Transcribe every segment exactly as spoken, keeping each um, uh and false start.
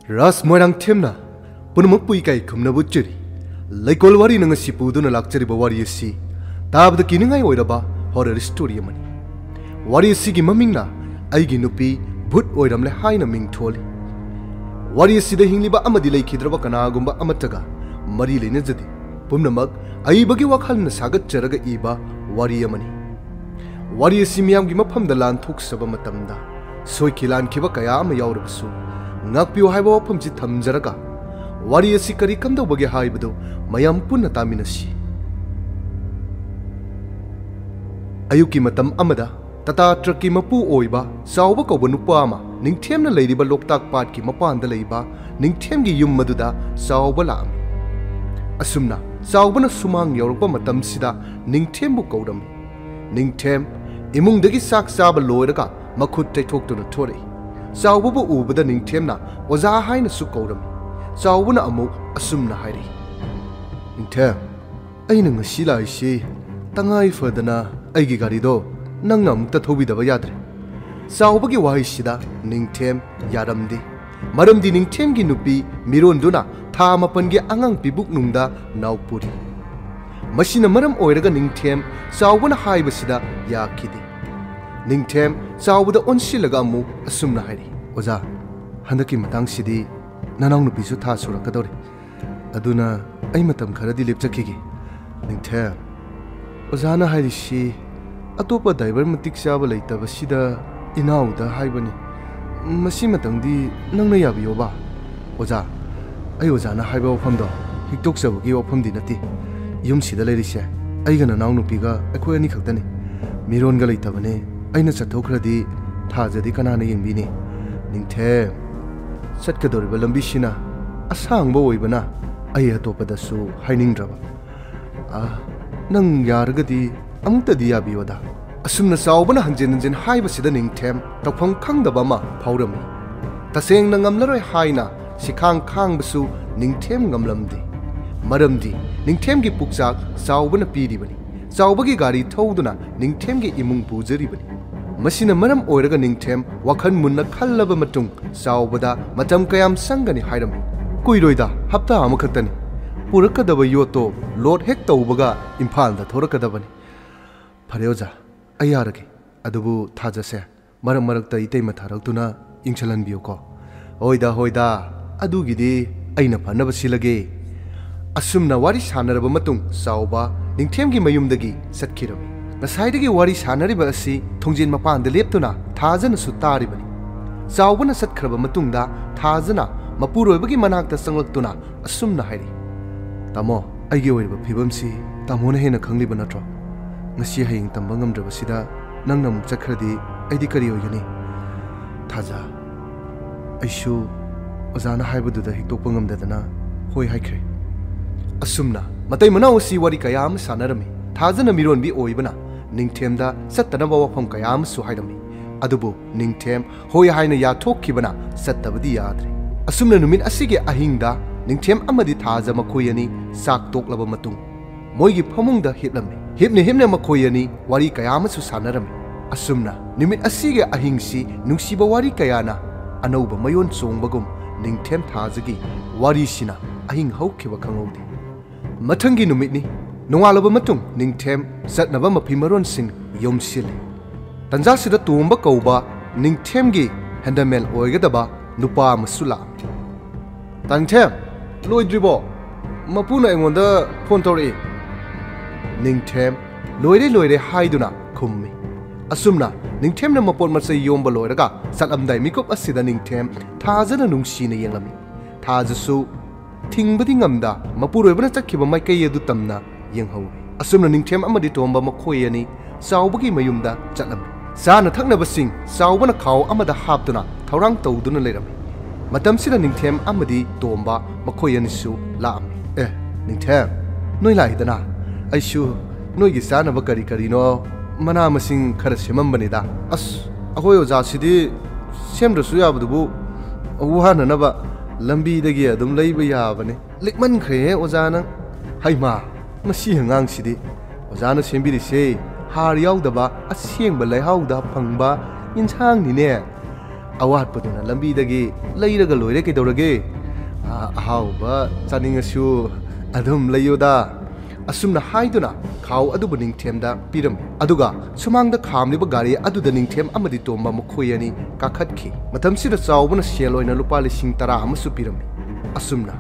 ꯔꯥꯖ ꯃꯣꯏꯔꯥꯡꯊꯦꯝꯅ ꯄꯨꯝꯅꯃꯛꯄꯨ ꯏꯀꯥꯏ ꯈꯨꯝꯅꯕ ꯎꯠꯆꯔꯤ꯫ ꯂꯩꯀꯣꯜ ꯋꯥꯔꯤꯅ ꯉꯁꯤ ꯄꯨꯗꯨꯅ ꯂꯥꯛꯆꯔꯤꯕ ꯋꯥꯔꯤ ꯑꯁꯤ ꯇꯥꯕꯗ ꯀꯤꯅꯤꯡꯉꯥꯏ ꯑꯣꯏꯔꯕ horror story ꯑꯃꯅꯤ꯫ ꯋꯥꯔꯤ ꯑꯁꯤꯒꯤ ꯃꯃꯤꯡꯅ "ꯑꯩꯒꯤ ꯅꯨꯄꯤ ꯚꯨꯠ ꯑꯣꯏꯔꯝꯂꯦ" ꯍꯥꯏꯅ ꯃꯤꯡ ꯊꯣꯜꯂꯤ꯫ ꯋꯥꯔꯤ ꯑꯁꯤꯗ ꯍꯤꯡꯂꯤꯕ ꯑꯃꯗꯤ ꯂꯩꯈꯤꯗ꯭ꯔꯕ ꯀꯅꯥꯒꯨꯝꯕ ꯑꯃꯠꯇꯒ ꯃꯔꯤ ꯂꯩꯅꯖꯗꯦ꯫ ꯄꯨꯝꯅꯃꯛ ꯑꯏꯕꯒꯤ ꯋꯥꯈꯜꯅ ꯁꯥꯒꯠꯆꯔꯒ ꯏꯕ ꯋꯥꯔꯤ ꯑꯃꯅꯤ꯫ ꯋꯥꯔꯤ ꯑꯁꯤ ꯃꯤꯌꯥꯝꯒꯤ ꯃꯐꯝꯗ ꯂꯥꯟꯊꯣꯛꯆꯕ ꯃꯇꯝꯗ ꯁꯣꯏꯈꯤ ꯂꯥꯟꯈꯤꯕ ꯀꯌꯥ ꯑꯃ ꯌꯥꯎꯔꯕꯁꯨ, ꯉꯥꯛꯄꯤꯌꯨ ꯍꯥꯏꯕ ꯋꯥꯐꯝꯁꯤ ꯊꯝꯖꯔꯒ, ꯋꯥꯔꯤ ꯑꯁꯤ ꯀꯔꯤ ꯀꯝꯗꯧꯕꯒꯦ ꯍꯥꯏꯕꯗꯨ ꯃꯌꯥꯝ ꯄꯨꯟꯅ ꯇꯥꯃꯤꯟꯅꯁꯤ꯫ ꯑꯌꯨꯛꯀꯤ ꯃꯇꯝ ꯑꯃꯗ ꯇꯥꯇꯥ ꯇ꯭ꯔꯛꯀꯤ ꯃꯄꯨ ꯑꯣꯏꯕ ꯆꯥꯎꯕ ꯀꯧꯕ ꯅꯨꯄꯥ ꯑꯃ ꯅꯤꯡꯊꯦꯝꯅ ꯂꯩꯔꯤꯕ ꯂꯣꯛꯇꯥꯛ ꯄꯥꯠꯀꯤ ꯃꯄꯥꯟꯗ ꯂꯩꯕ ꯅꯤꯡꯊꯦꯝꯒꯤ ꯌꯨꯝ ꯑꯗꯨꯗ ꯆꯥꯎꯕ ꯂꯥꯛꯑꯝꯃꯤ꯫ ꯑꯁꯨꯝꯅ ꯆꯥꯎꯕꯅ ꯁꯨꯃꯥꯡ ꯌꯧꯔꯛꯄ ꯃꯇꯝꯁꯤꯗ ꯅꯤꯡꯊꯦꯝꯕꯨ ꯀꯧꯔꯝꯃꯤ꯫ ꯅꯤꯡꯊꯦꯝ ꯏꯃꯨꯡꯗꯒꯤ ꯆꯥꯛ ꯆꯥꯕ ꯂꯣꯏꯔꯒ ꯃꯈꯨꯠ ꯇꯩꯊꯣꯛꯇꯨꯅ ꯊꯣꯔꯛꯏ꯫ ꯆꯥꯎꯕꯕꯨ ꯎꯕꯗ ꯅꯤꯡꯊꯦꯝꯅ "ꯑꯣꯖꯥ" ꯍꯥꯏꯅꯁꯨ ꯀꯧꯔꯝꯃꯤ꯫ ꯆꯥꯎꯕꯅ ꯑꯃꯨꯛ ꯑꯁꯨꯝꯅ ꯍꯥꯏꯔꯛꯏ, "ꯅꯤꯡꯊꯦꯝ, ꯑꯩꯅ ꯉꯁꯤ ꯂꯥꯛꯏꯁꯤ ꯇꯉꯥꯏ ꯐꯗꯅ ꯑꯩꯒꯤ ꯒꯥꯔꯤꯗꯣ ꯅꯪꯅ ꯑꯃꯨꯛꯇ ꯊꯧꯕꯤꯗꯕ ꯌꯥꯗ꯭ꯔꯦ?" ꯆꯥꯎꯕꯒꯤ ꯋꯥꯍꯩꯁꯤꯗ ꯅꯤꯡꯊꯦꯝ ꯌꯥꯔꯝꯗꯦ꯫ ꯃꯔꯝꯗꯤ ꯅꯤꯡꯊꯦꯝꯒꯤ ꯅꯨꯄꯤ ꯃꯤꯔꯣꯟꯗꯨꯅ ꯊꯥ ꯃꯥꯄꯟꯒꯤ ꯑꯉꯥꯡ ꯄꯤꯕꯨꯛꯅꯨꯡꯗ ꯅꯥꯎ ꯄꯨꯔꯤ꯫ ꯃꯁꯤꯅ ꯃꯔꯝ ꯑꯣꯏꯔꯒ ꯅꯤꯡꯊꯦꯝ ꯆꯥꯎꯕꯅ ꯍꯥꯏꯕꯁꯤꯗ ꯌꯥꯈꯤꯗꯦ꯫ ꯅꯤꯡꯊꯦꯝ ꯆꯥꯎꯕꯗ ꯑꯣꯟꯁꯤꯜꯂꯒ ꯑꯃꯨꯛ ꯑꯁꯨꯝꯅ ꯍꯥꯏꯔꯤ, "ꯑꯣꯖꯥ, ꯍꯟꯗꯛꯀꯤ ꯃꯇꯥꯡꯁꯤꯗꯤ ꯅꯅꯥꯎꯅꯨꯄꯤꯁꯨ ꯊꯥ ꯁꯨꯔꯛꯀꯗꯧꯔꯦ꯫ ꯑꯗꯨꯅ ꯑꯩ ꯃꯇꯝ ꯈꯔꯗꯤ ꯂꯦꯞꯆꯈꯤꯒꯦ꯫" ꯅꯤꯡꯊꯦꯝ, ꯑꯣꯖꯥꯅ ꯍꯥꯏꯔꯤꯁꯤ ꯑꯇꯣꯞꯄ ꯗ꯭ꯔꯥꯏꯚꯔ ꯃꯇꯤꯛ ꯆꯥꯕ ꯂꯩꯇꯕꯁꯤꯗ ꯏꯅꯥꯎꯗ ꯍꯥꯏꯕꯅꯤ꯫ ꯃꯁꯤꯃꯇꯪꯗꯤ ꯅꯪꯅ ꯌꯥꯕꯤꯌꯣꯕ꯫ ꯑꯣꯖꯥ, ꯑꯩ ꯑꯣꯖꯥꯅ ꯍꯥꯏꯕ ꯋꯥꯐꯝꯗꯣ ꯍꯤꯛꯇꯣꯛꯆꯕꯒꯤ ꯋꯥꯐꯝꯗꯤ ꯅꯠꯇꯦ꯫ ꯌꯨꯝꯁꯤꯗ ꯂꯩꯔꯤꯁꯦ ꯑꯩꯒ ꯅꯅꯥꯎꯅꯨꯄꯤꯒ ꯑꯩꯈꯣꯏ ꯑꯅꯤ ꯈꯛꯇꯅꯤ꯫ ꯃꯤꯔꯣꯟꯒ ꯂꯩꯇꯕꯅꯦ꯫ ꯑꯩꯅ ꯆꯠꯊꯣꯛꯈ꯭ꯔꯗꯤ ꯊꯥꯖꯗꯤ ꯀꯅꯥꯅ ꯌꯦꯡꯕꯤꯅꯤ? ꯅꯤꯡꯊꯦꯝ, ꯆꯠꯀꯗꯧꯔꯤꯕ ꯂꯝꯕꯤꯁꯤꯅ ꯑꯁꯥꯡꯕ ꯑꯣꯏꯕꯅ ꯑꯩ ꯑꯇꯣꯞꯄꯗꯁꯨ ꯍꯥꯏꯅꯤꯡꯗ꯭ꯔꯕ꯫ "ꯑꯥ, ꯅꯪ ꯌꯥꯔꯒꯗꯤ ꯑꯃꯨꯛꯇꯗꯤ ꯌꯥꯕꯤꯌꯣꯗ꯫" ꯑꯁꯨꯝꯅ ꯆꯥꯎꯕꯅ ꯍꯟꯖꯤꯟ ꯍꯟꯖꯤꯟ ꯍꯥꯏꯕꯁꯤꯗ ꯅꯤꯡꯊꯦꯝ ꯇꯧꯐꯝ ꯈꯪꯗꯕ ꯑꯃ ꯐꯥꯎꯔꯝꯃꯤ꯫ ꯇꯁꯦꯡꯅ ꯉꯝꯂꯔꯣꯏ ꯍꯥꯏꯅ ꯁꯤꯈꯥꯡ ꯈꯥꯡꯕꯁꯨ ꯅꯤꯡꯊꯦꯝ ꯉꯝꯂꯝꯗꯦ꯫ ꯃꯔꯝꯗꯤ ꯅꯤꯡꯊꯦꯝꯒꯤ ꯄꯨꯛꯆꯥꯛ ꯆꯥꯎꯕꯅ ꯄꯤꯔꯤꯕꯅꯤ꯫ ꯆꯥꯎꯕꯒꯤ ꯒꯥꯔꯤ ꯊꯧꯗꯨꯅ ꯅꯤꯡꯊꯦꯝꯒꯤ ꯏꯃꯨꯡ ꯄꯨꯖꯔꯤꯕꯅꯤ꯫ ꯃꯁꯤꯅ ꯃꯔꯝ ꯑꯣꯏꯔꯒ ꯅꯤꯡꯊꯦꯝ ꯋꯥꯈꯜ ꯃꯨꯟꯅ ꯈꯜꯂꯕ ꯃꯇꯨꯡ ꯆꯥꯎꯕꯗ ꯃꯇꯝ ꯀꯌꯥꯝ ꯆꯪꯒꯅꯤ ꯍꯥꯏꯔꯝꯃꯤ꯫ "ꯀꯨꯏꯔꯣꯏꯗ, ꯍꯞꯇꯥ ꯑꯃꯈꯛꯇꯅꯤ꯫ ꯄꯨꯔꯛꯀꯗꯕ ꯌꯣꯠꯇꯣ ꯂꯣꯗ ꯍꯦꯛ ꯇꯧꯕꯒ ꯏꯝꯐꯥꯜꯗ ꯊꯣꯔꯛꯀꯗꯕꯅꯤ꯫" "ꯐꯔꯦ ꯑꯣꯖꯥ, ꯑꯩ ꯌꯥꯔꯒꯦ꯫ ꯑꯗꯨꯕꯨ ꯊꯥꯖꯁꯦ ꯃꯔꯛ ꯃꯔꯛꯇ ꯏꯇꯩꯃ ꯊꯥꯔꯛꯇꯨꯅ ꯌꯦꯡꯁꯤꯜꯍꯟꯕꯤꯌꯨꯀꯣ꯫" "ꯍꯣꯏꯗ, ꯍꯣꯏꯗ, ꯑꯗꯨꯒꯤꯗꯤ ꯑꯩꯅ ꯐꯅꯕ ꯁꯤꯜꯂꯒꯦ꯫" ꯑꯁꯨꯝꯅ ꯋꯥꯔꯤ ꯁꯥꯟꯅꯔꯕ ꯃꯇꯨꯡ ꯆꯥꯎꯕ ꯅꯤꯡꯊꯦꯝꯒꯤ ꯃꯌꯨꯝꯗꯒꯤ ꯆꯠꯈꯤꯔꯝꯃꯤ꯫ ꯉꯁꯥꯏꯗꯒꯤ ꯋꯥꯔꯤ ꯁꯥꯟꯅꯔꯤꯕ ꯑꯁꯤ ꯊꯣꯡꯖꯤꯟ ꯃꯄꯥꯟꯗ ꯂꯦꯞꯇꯨꯅ ꯊꯥꯖꯅꯁꯨ ꯇꯥꯔꯤꯕꯅꯤ꯫ ꯆꯥꯎꯕꯅ ꯆꯠꯈ꯭ꯔꯕ ꯃꯇꯨꯡꯗ ꯊꯥꯖꯅ ꯃꯄꯨꯔꯣꯏꯕꯒꯤ ꯃꯅꯥꯛꯇ ꯆꯪꯂꯛꯇꯨꯅ ꯑꯁꯨꯝꯅ ꯍꯥꯏꯔꯤ, "ꯇꯥꯃꯣ, ꯑꯩꯒꯤ ꯑꯣꯏꯔꯤꯕ ꯐꯤꯕꯝꯁꯤ ꯇꯥꯃꯣꯅ ꯍꯦꯟꯅ ꯈꯪꯂꯤꯕ ꯅꯠꯇ꯭ꯔꯣ? ꯉꯁꯤ ꯍꯌꯦꯡ ꯇꯝꯕ ꯉꯝꯗ꯭ꯔꯕꯁꯤꯗ ꯅꯪꯅ ꯑꯃꯨꯛ ꯆꯠꯈ꯭ꯔꯗꯤ ꯑꯩꯗꯤ ꯀꯔꯤ ꯑꯣꯏꯒꯅꯤ? ꯊꯥꯖ, ꯑꯩꯁꯨ ꯑꯣꯖꯥꯅ ꯍꯥꯏꯕꯗꯨꯗ ꯍꯤꯛꯇꯣꯛꯄ ꯉꯝꯗꯗꯅ ꯍꯣꯏ ꯍꯥꯏꯈ꯭ꯔꯦ꯫" ꯑꯁꯨꯝꯅ ꯃꯇꯩ ꯃꯅꯥꯎ ꯑꯁꯤ ꯋꯥꯔꯤ ꯀꯌꯥ ꯑꯃ ꯁꯥꯟꯅꯔꯝꯃꯤ꯫ ꯊꯥꯖꯅ ꯃꯤꯔꯣꯟꯕꯤ ꯑꯣꯏꯕꯅ ꯅꯤꯡꯊꯦꯝꯗ ꯆꯠꯇꯅꯕ ꯋꯥꯐꯝ ꯀꯌꯥ ꯑꯃꯁꯨ ꯍꯥꯏꯔꯝꯃꯤ꯫ ꯑꯗꯨꯕꯨ ꯅꯤꯡꯊꯦꯝ ꯍꯣꯏ ꯍꯥꯏꯅ ꯌꯥꯊꯣꯛꯈꯤꯕꯅ ꯆꯠꯇꯕꯗꯤ ꯌꯥꯗ꯭ꯔꯦ꯫ ꯑꯁꯨꯝꯅ ꯅꯨꯃꯤꯠ ꯑꯁꯤꯒꯤ ꯑꯍꯤꯡꯗ ꯅꯤꯡꯊꯦꯝ ꯑꯃꯗꯤ ꯊꯥꯖ ꯃꯈꯣꯏ ꯑꯅꯤ ꯆꯥꯛ ꯇꯣꯛꯂꯕ ꯃꯇꯨꯡ ꯃꯣꯏꯒꯤ ꯐꯃꯨꯡꯗ ꯍꯤꯞꯂꯝꯃꯤ꯫ ꯍꯤꯞꯅ ꯍꯤꯞꯅ ꯃꯈꯣꯏ ꯑꯅꯤ ꯋꯥꯔꯤ ꯀꯌꯥ ꯑꯃꯁꯨ ꯁꯥꯟꯅꯔꯝꯃꯤ꯫ ꯑꯁꯨꯝꯅ ꯅꯨꯃꯤꯠ ꯑꯁꯤꯒꯤ ꯑꯍꯤꯡꯁꯤ ꯅꯨꯡꯁꯤꯕ ꯋꯥꯔꯤ ꯀꯌꯥꯅ ꯑꯅꯧꯕ ꯃꯌꯣꯟ ꯆꯣꯡꯕꯒꯨꯝ ꯅꯤꯡꯊꯦꯝ ꯊꯥꯖꯒꯤ ꯋꯥꯔꯤꯁꯤꯅ ꯑꯍꯤꯡ ꯍꯧꯈꯤꯕ ꯈꯪꯍꯧꯗꯦ꯫ ꯃꯊꯪꯒꯤ ꯅꯨꯃꯤꯠꯅꯤ꯫ ꯅꯣꯡꯉꯥꯜꯂꯕ ꯃꯇꯨꯡ ꯅꯤꯡꯊꯦꯝ ꯆꯠꯅꯕ ꯃꯐꯤ ꯃꯔꯣꯟꯁꯤꯡ ꯌꯣꯝꯁꯤꯜꯂꯤ꯫ ꯇꯟꯖꯥꯁꯤꯗ ꯇꯣꯝꯕ ꯀꯧꯕ ꯅꯤꯡꯊꯦꯝꯒꯤ ꯍꯦꯟꯗꯃꯦꯟ ꯑꯣꯏꯒꯗꯕ ꯅꯨꯄꯥ ꯑꯃꯁꯨ ꯂꯥꯛꯑꯝꯃꯤ꯫ "ꯇꯥ ꯅꯤꯡꯊꯦꯝ, ꯂꯣꯏꯗ꯭ꯔꯤꯕꯣ? ꯃꯄꯨꯅ ꯑꯩꯉꯣꯟꯗ ꯐꯣꯟ ꯇꯧꯔꯛꯏ꯫" ꯅꯤꯡꯊꯦꯝ "ꯂꯣꯏꯔꯦ, ꯂꯣꯏꯔꯦ" ꯍꯥꯏꯗꯨꯅ ꯈꯨꯝꯃꯤ꯫ ꯑꯁꯨꯝꯅ ꯅꯤꯡꯊꯦꯝꯅ ꯃꯄꯣꯠ ꯃꯆꯩ ꯌꯣꯝꯕ ꯂꯣꯏꯔꯒ ꯆꯠꯂꯝꯗꯥꯏ ꯃꯤꯀꯨꯞ ꯑꯁꯤꯗ ꯅꯤꯡꯊꯦꯝ ꯊꯥꯖꯅ ꯅꯨꯡꯁꯤꯅ ꯌꯦꯡꯂꯝꯃꯤ꯫ ꯊꯥꯖꯁꯨ ꯊꯤꯡꯕꯗꯤ ꯉꯝꯗ ꯃꯄꯨꯔꯣꯏꯕꯅ ꯆꯠꯈꯤꯕ ꯃꯥꯏꯀꯩ ꯑꯗꯨ ꯇꯝꯅ ꯌꯦꯡꯍꯧꯏ꯫ ꯑꯁꯨꯝꯅ ꯅꯤꯡꯊꯦꯝ ꯑꯃꯗꯤ ꯇꯣꯝꯕ ꯃꯈꯣꯏ ꯑꯅꯤ ꯆꯥꯎꯕꯒꯤ ꯃꯌꯨꯝꯗ ꯆꯠꯂꯝꯃꯤ꯫ ꯆꯥꯅ ꯊꯛꯅꯕꯁꯤꯡ ꯆꯥꯎꯕꯅ ꯈꯥꯎ ꯑꯃꯗ ꯍꯥꯞꯇꯨꯅ ꯊꯧꯔꯥꯡ ꯇꯧꯗꯨꯅ ꯂꯩꯔꯝꯃꯤ꯫ ꯃꯇꯝꯁꯤꯗ ꯅꯤꯡꯊꯦꯝ ꯑꯃꯗꯤ ꯇꯣꯝꯕ ꯃꯈꯣꯏ ꯑꯅꯤꯁꯨ ꯂꯥꯛꯑꯝꯃꯤ꯫ "ꯑꯦ, ꯅꯤꯡꯊꯦꯝ, ꯅꯣꯏ ꯂꯥꯛꯏꯗꯅ? ꯑꯩꯁꯨ ꯅꯣꯏꯒꯤ ꯆꯥꯅꯕ ꯀꯔꯤ ꯀꯔꯤꯅꯣ ꯃꯅꯥ ꯃꯁꯤꯡ ꯈꯔ ꯁꯦꯝꯃꯝꯕꯅꯤꯗ꯫" "ꯑꯁ, ꯑꯩꯈꯣꯏ ꯑꯣꯖꯥꯁꯤꯗꯤ ꯁꯦꯝꯗ꯭ꯔꯁꯨ ꯌꯥꯕꯗꯨꯕꯨ ꯋꯥꯅꯅꯕ ꯂꯝꯕꯤꯗꯒꯤ ꯑꯗꯨꯝ ꯂꯩꯕ ꯌꯥꯕꯅꯤ꯫ ꯂꯤꯛꯃꯟꯈ꯭ꯔꯦꯍꯦ ꯑꯣꯖꯥ ꯅꯪ꯫" "ꯍꯩꯃꯥ, ꯃꯁꯤ ꯑꯉꯥꯡꯁꯤꯗꯤ ꯑꯣꯖꯥꯅ ꯁꯦꯝꯕꯤꯔꯤꯁꯦ ꯍꯥꯔ ꯌꯥꯎꯗꯕ ꯑꯁꯦꯡꯕ ꯂꯩꯍꯥꯎꯗ ꯐꯪꯕ ꯏꯟꯁꯥꯡꯅꯤꯅꯦ꯫ ꯑꯋꯥꯠꯄꯗꯨꯅ ꯂꯝꯕꯤꯗꯒꯤ ꯂꯩꯔꯒ ꯂꯣꯏꯔꯦ ꯀꯩꯗꯧꯔꯒꯦ? ꯑ-, ꯑꯍꯥꯎꯕ ꯆꯥꯅꯤꯡꯉꯁꯨ ꯑꯗꯨꯝ ꯂꯩꯌꯨꯗ꯫ ꯑꯁꯨꯝꯅ ꯍꯥꯏꯗꯨꯅ ꯈꯥꯎ ꯑꯗꯨꯕꯨ ꯅꯤꯡꯊꯦꯝꯗ ꯄꯤꯔꯝꯃꯤ꯫ ꯑꯗꯨꯒ ꯁꯨꯃꯥꯡꯗ ꯈꯥꯝꯂꯤꯕ ꯒꯥꯔꯤ ꯑꯗꯨꯗ ꯅꯤꯡꯊꯦꯝ ꯑꯃꯗꯤ ꯇꯣꯝꯕ ꯃꯈꯣꯏ ꯑꯅꯤ ꯀꯥꯈꯠꯈꯤ꯫ ꯃꯇꯝꯁꯤꯗ ꯆꯥꯎꯕꯅ ꯁꯦꯜ ꯑꯣꯏꯅ ꯂꯨꯄꯥ ꯂꯤꯁꯤꯡ ꯇꯔꯥ ꯑꯃꯁꯨ ꯄꯤꯔꯝꯃꯤ꯫ ꯑꯁꯨꯝꯅ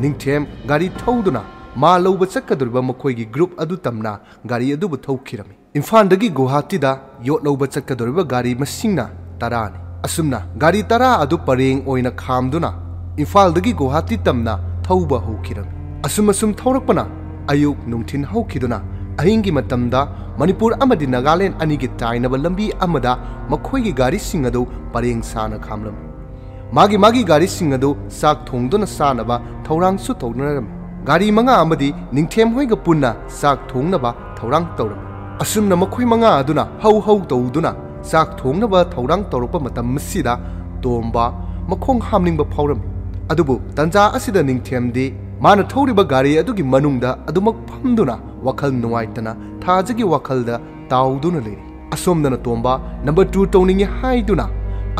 ꯅꯤꯡꯊꯦꯝ ꯒꯥꯔꯤ ꯊꯧꯗꯨꯅ ꯃꯥ ꯂꯧꯕ ꯆꯠꯀꯗꯧꯔꯤꯕ ꯃꯈꯣꯏꯒꯤ ꯒ꯭ꯔꯨꯞ ꯑꯗꯨ ꯇꯝꯅ ꯒꯥꯔꯤ ꯑꯗꯨꯕꯨ ꯊꯧꯈꯤꯔꯝꯃꯤ꯫ ꯏꯝꯐꯥꯜꯗꯒꯤ ꯒꯨꯋꯥꯍꯥꯇꯤꯗ ꯌꯣꯠ ꯂꯧꯕ ꯆꯠꯀꯗꯧꯔꯤꯕ ꯒꯥꯔꯤ ꯃꯁꯤꯡꯅ ꯇꯔꯥꯅꯤ꯫ ꯑꯁꯨꯝꯅ ꯒꯥꯔꯤ ꯇꯔꯥ ꯑꯗꯨ ꯄꯔꯦꯡ ꯑꯣꯏꯅ ꯈꯥꯝꯗꯨꯅ ꯏꯝꯐꯥꯜꯗꯒꯤ ꯒꯨꯋꯥꯍꯥꯇꯤ ꯇꯝꯅ ꯊꯧꯕ ꯍꯧꯈꯤꯔꯝꯃꯤ꯫ ꯑꯁꯨꯝ ꯑꯁꯨꯝ ꯊꯧꯔꯛꯄꯅ ꯑꯌꯨꯛ ꯅꯨꯡꯊꯤꯟ ꯍꯧꯈꯤꯗꯨꯅ ꯑꯍꯤꯡꯒꯤ ꯃꯇꯝꯗ ꯃꯅꯤꯄꯨꯔ ꯑꯃꯗꯤ ꯅꯥꯒꯥꯂꯦꯟ ꯑꯅꯤꯒꯤ ꯇꯥꯏꯅꯕ ꯂꯝꯕꯤ ꯑꯃꯗ ꯃꯈꯣꯏꯒꯤ ꯒꯥꯔꯤꯁꯤꯡ ꯑꯗꯨ ꯄꯔꯦꯡ ꯁꯥꯅ ꯈꯥꯝꯂꯝꯃꯤ꯫ ꯃꯥꯒꯤ ꯃꯥꯒꯤ ꯒꯥꯔꯤꯁꯤꯡ ꯑꯗꯨ ꯆꯥꯛ ꯊꯣꯡꯗꯨꯅ ꯆꯥꯅꯕ ꯊꯧꯔꯥꯡꯁꯨ ꯇꯧꯅꯔꯝꯃꯤ꯫ ꯒꯥꯔꯤ ꯃꯉꯥ ꯑꯃꯗꯤ ꯅꯤꯡꯊꯦꯝ ꯍꯣꯏꯒ ꯄꯨꯟꯅ ꯆꯥꯛ ꯊꯣꯡꯅꯕ ꯊꯧꯔꯥꯡ ꯇꯧꯔꯝꯃꯤ꯫ ꯑꯁꯨꯝꯅ ꯃꯈꯣꯏ ꯃꯉꯥ ꯑꯗꯨꯅ ꯍꯧ ꯍꯧ ꯇꯧꯗꯨꯅ ꯆꯥꯛ ꯊꯣꯡꯅꯕ ꯊꯧꯔꯥꯡ ꯇꯧꯔꯛꯄ ꯃꯇꯝ ꯑꯁꯤꯗ ꯇꯣꯝꯕ ꯃꯈꯣꯡ ꯍꯥꯝꯅꯤꯡꯕ ꯐꯥꯎꯔꯝꯃꯤ꯫ ꯑꯗꯨꯕꯨ ꯇꯟꯖꯥ ꯑꯁꯤꯗ ꯅꯤꯡꯊꯦꯝꯗꯤ ꯃꯥꯅ ꯊꯧꯔꯤꯕ ꯒꯥꯔꯤ ꯑꯗꯨꯒꯤ ꯃꯅꯨꯡꯗ ꯑꯗꯨꯃꯛ ꯐꯝꯗꯨꯅ ꯋꯥꯈꯜ ꯅꯨꯡꯉꯥꯏꯇꯅ ꯊꯥꯖꯒꯤ ꯋꯥꯈꯜꯗ ꯇꯥꯎꯗꯨꯅ ꯂꯩꯔꯤ꯫ ꯑꯁꯣꯝꯗꯅ ꯇꯣꯝꯕ ꯅꯝꯕꯔ ꯇꯨ ꯇꯧꯅꯤꯡꯏ ꯍꯥꯏꯗꯨꯅ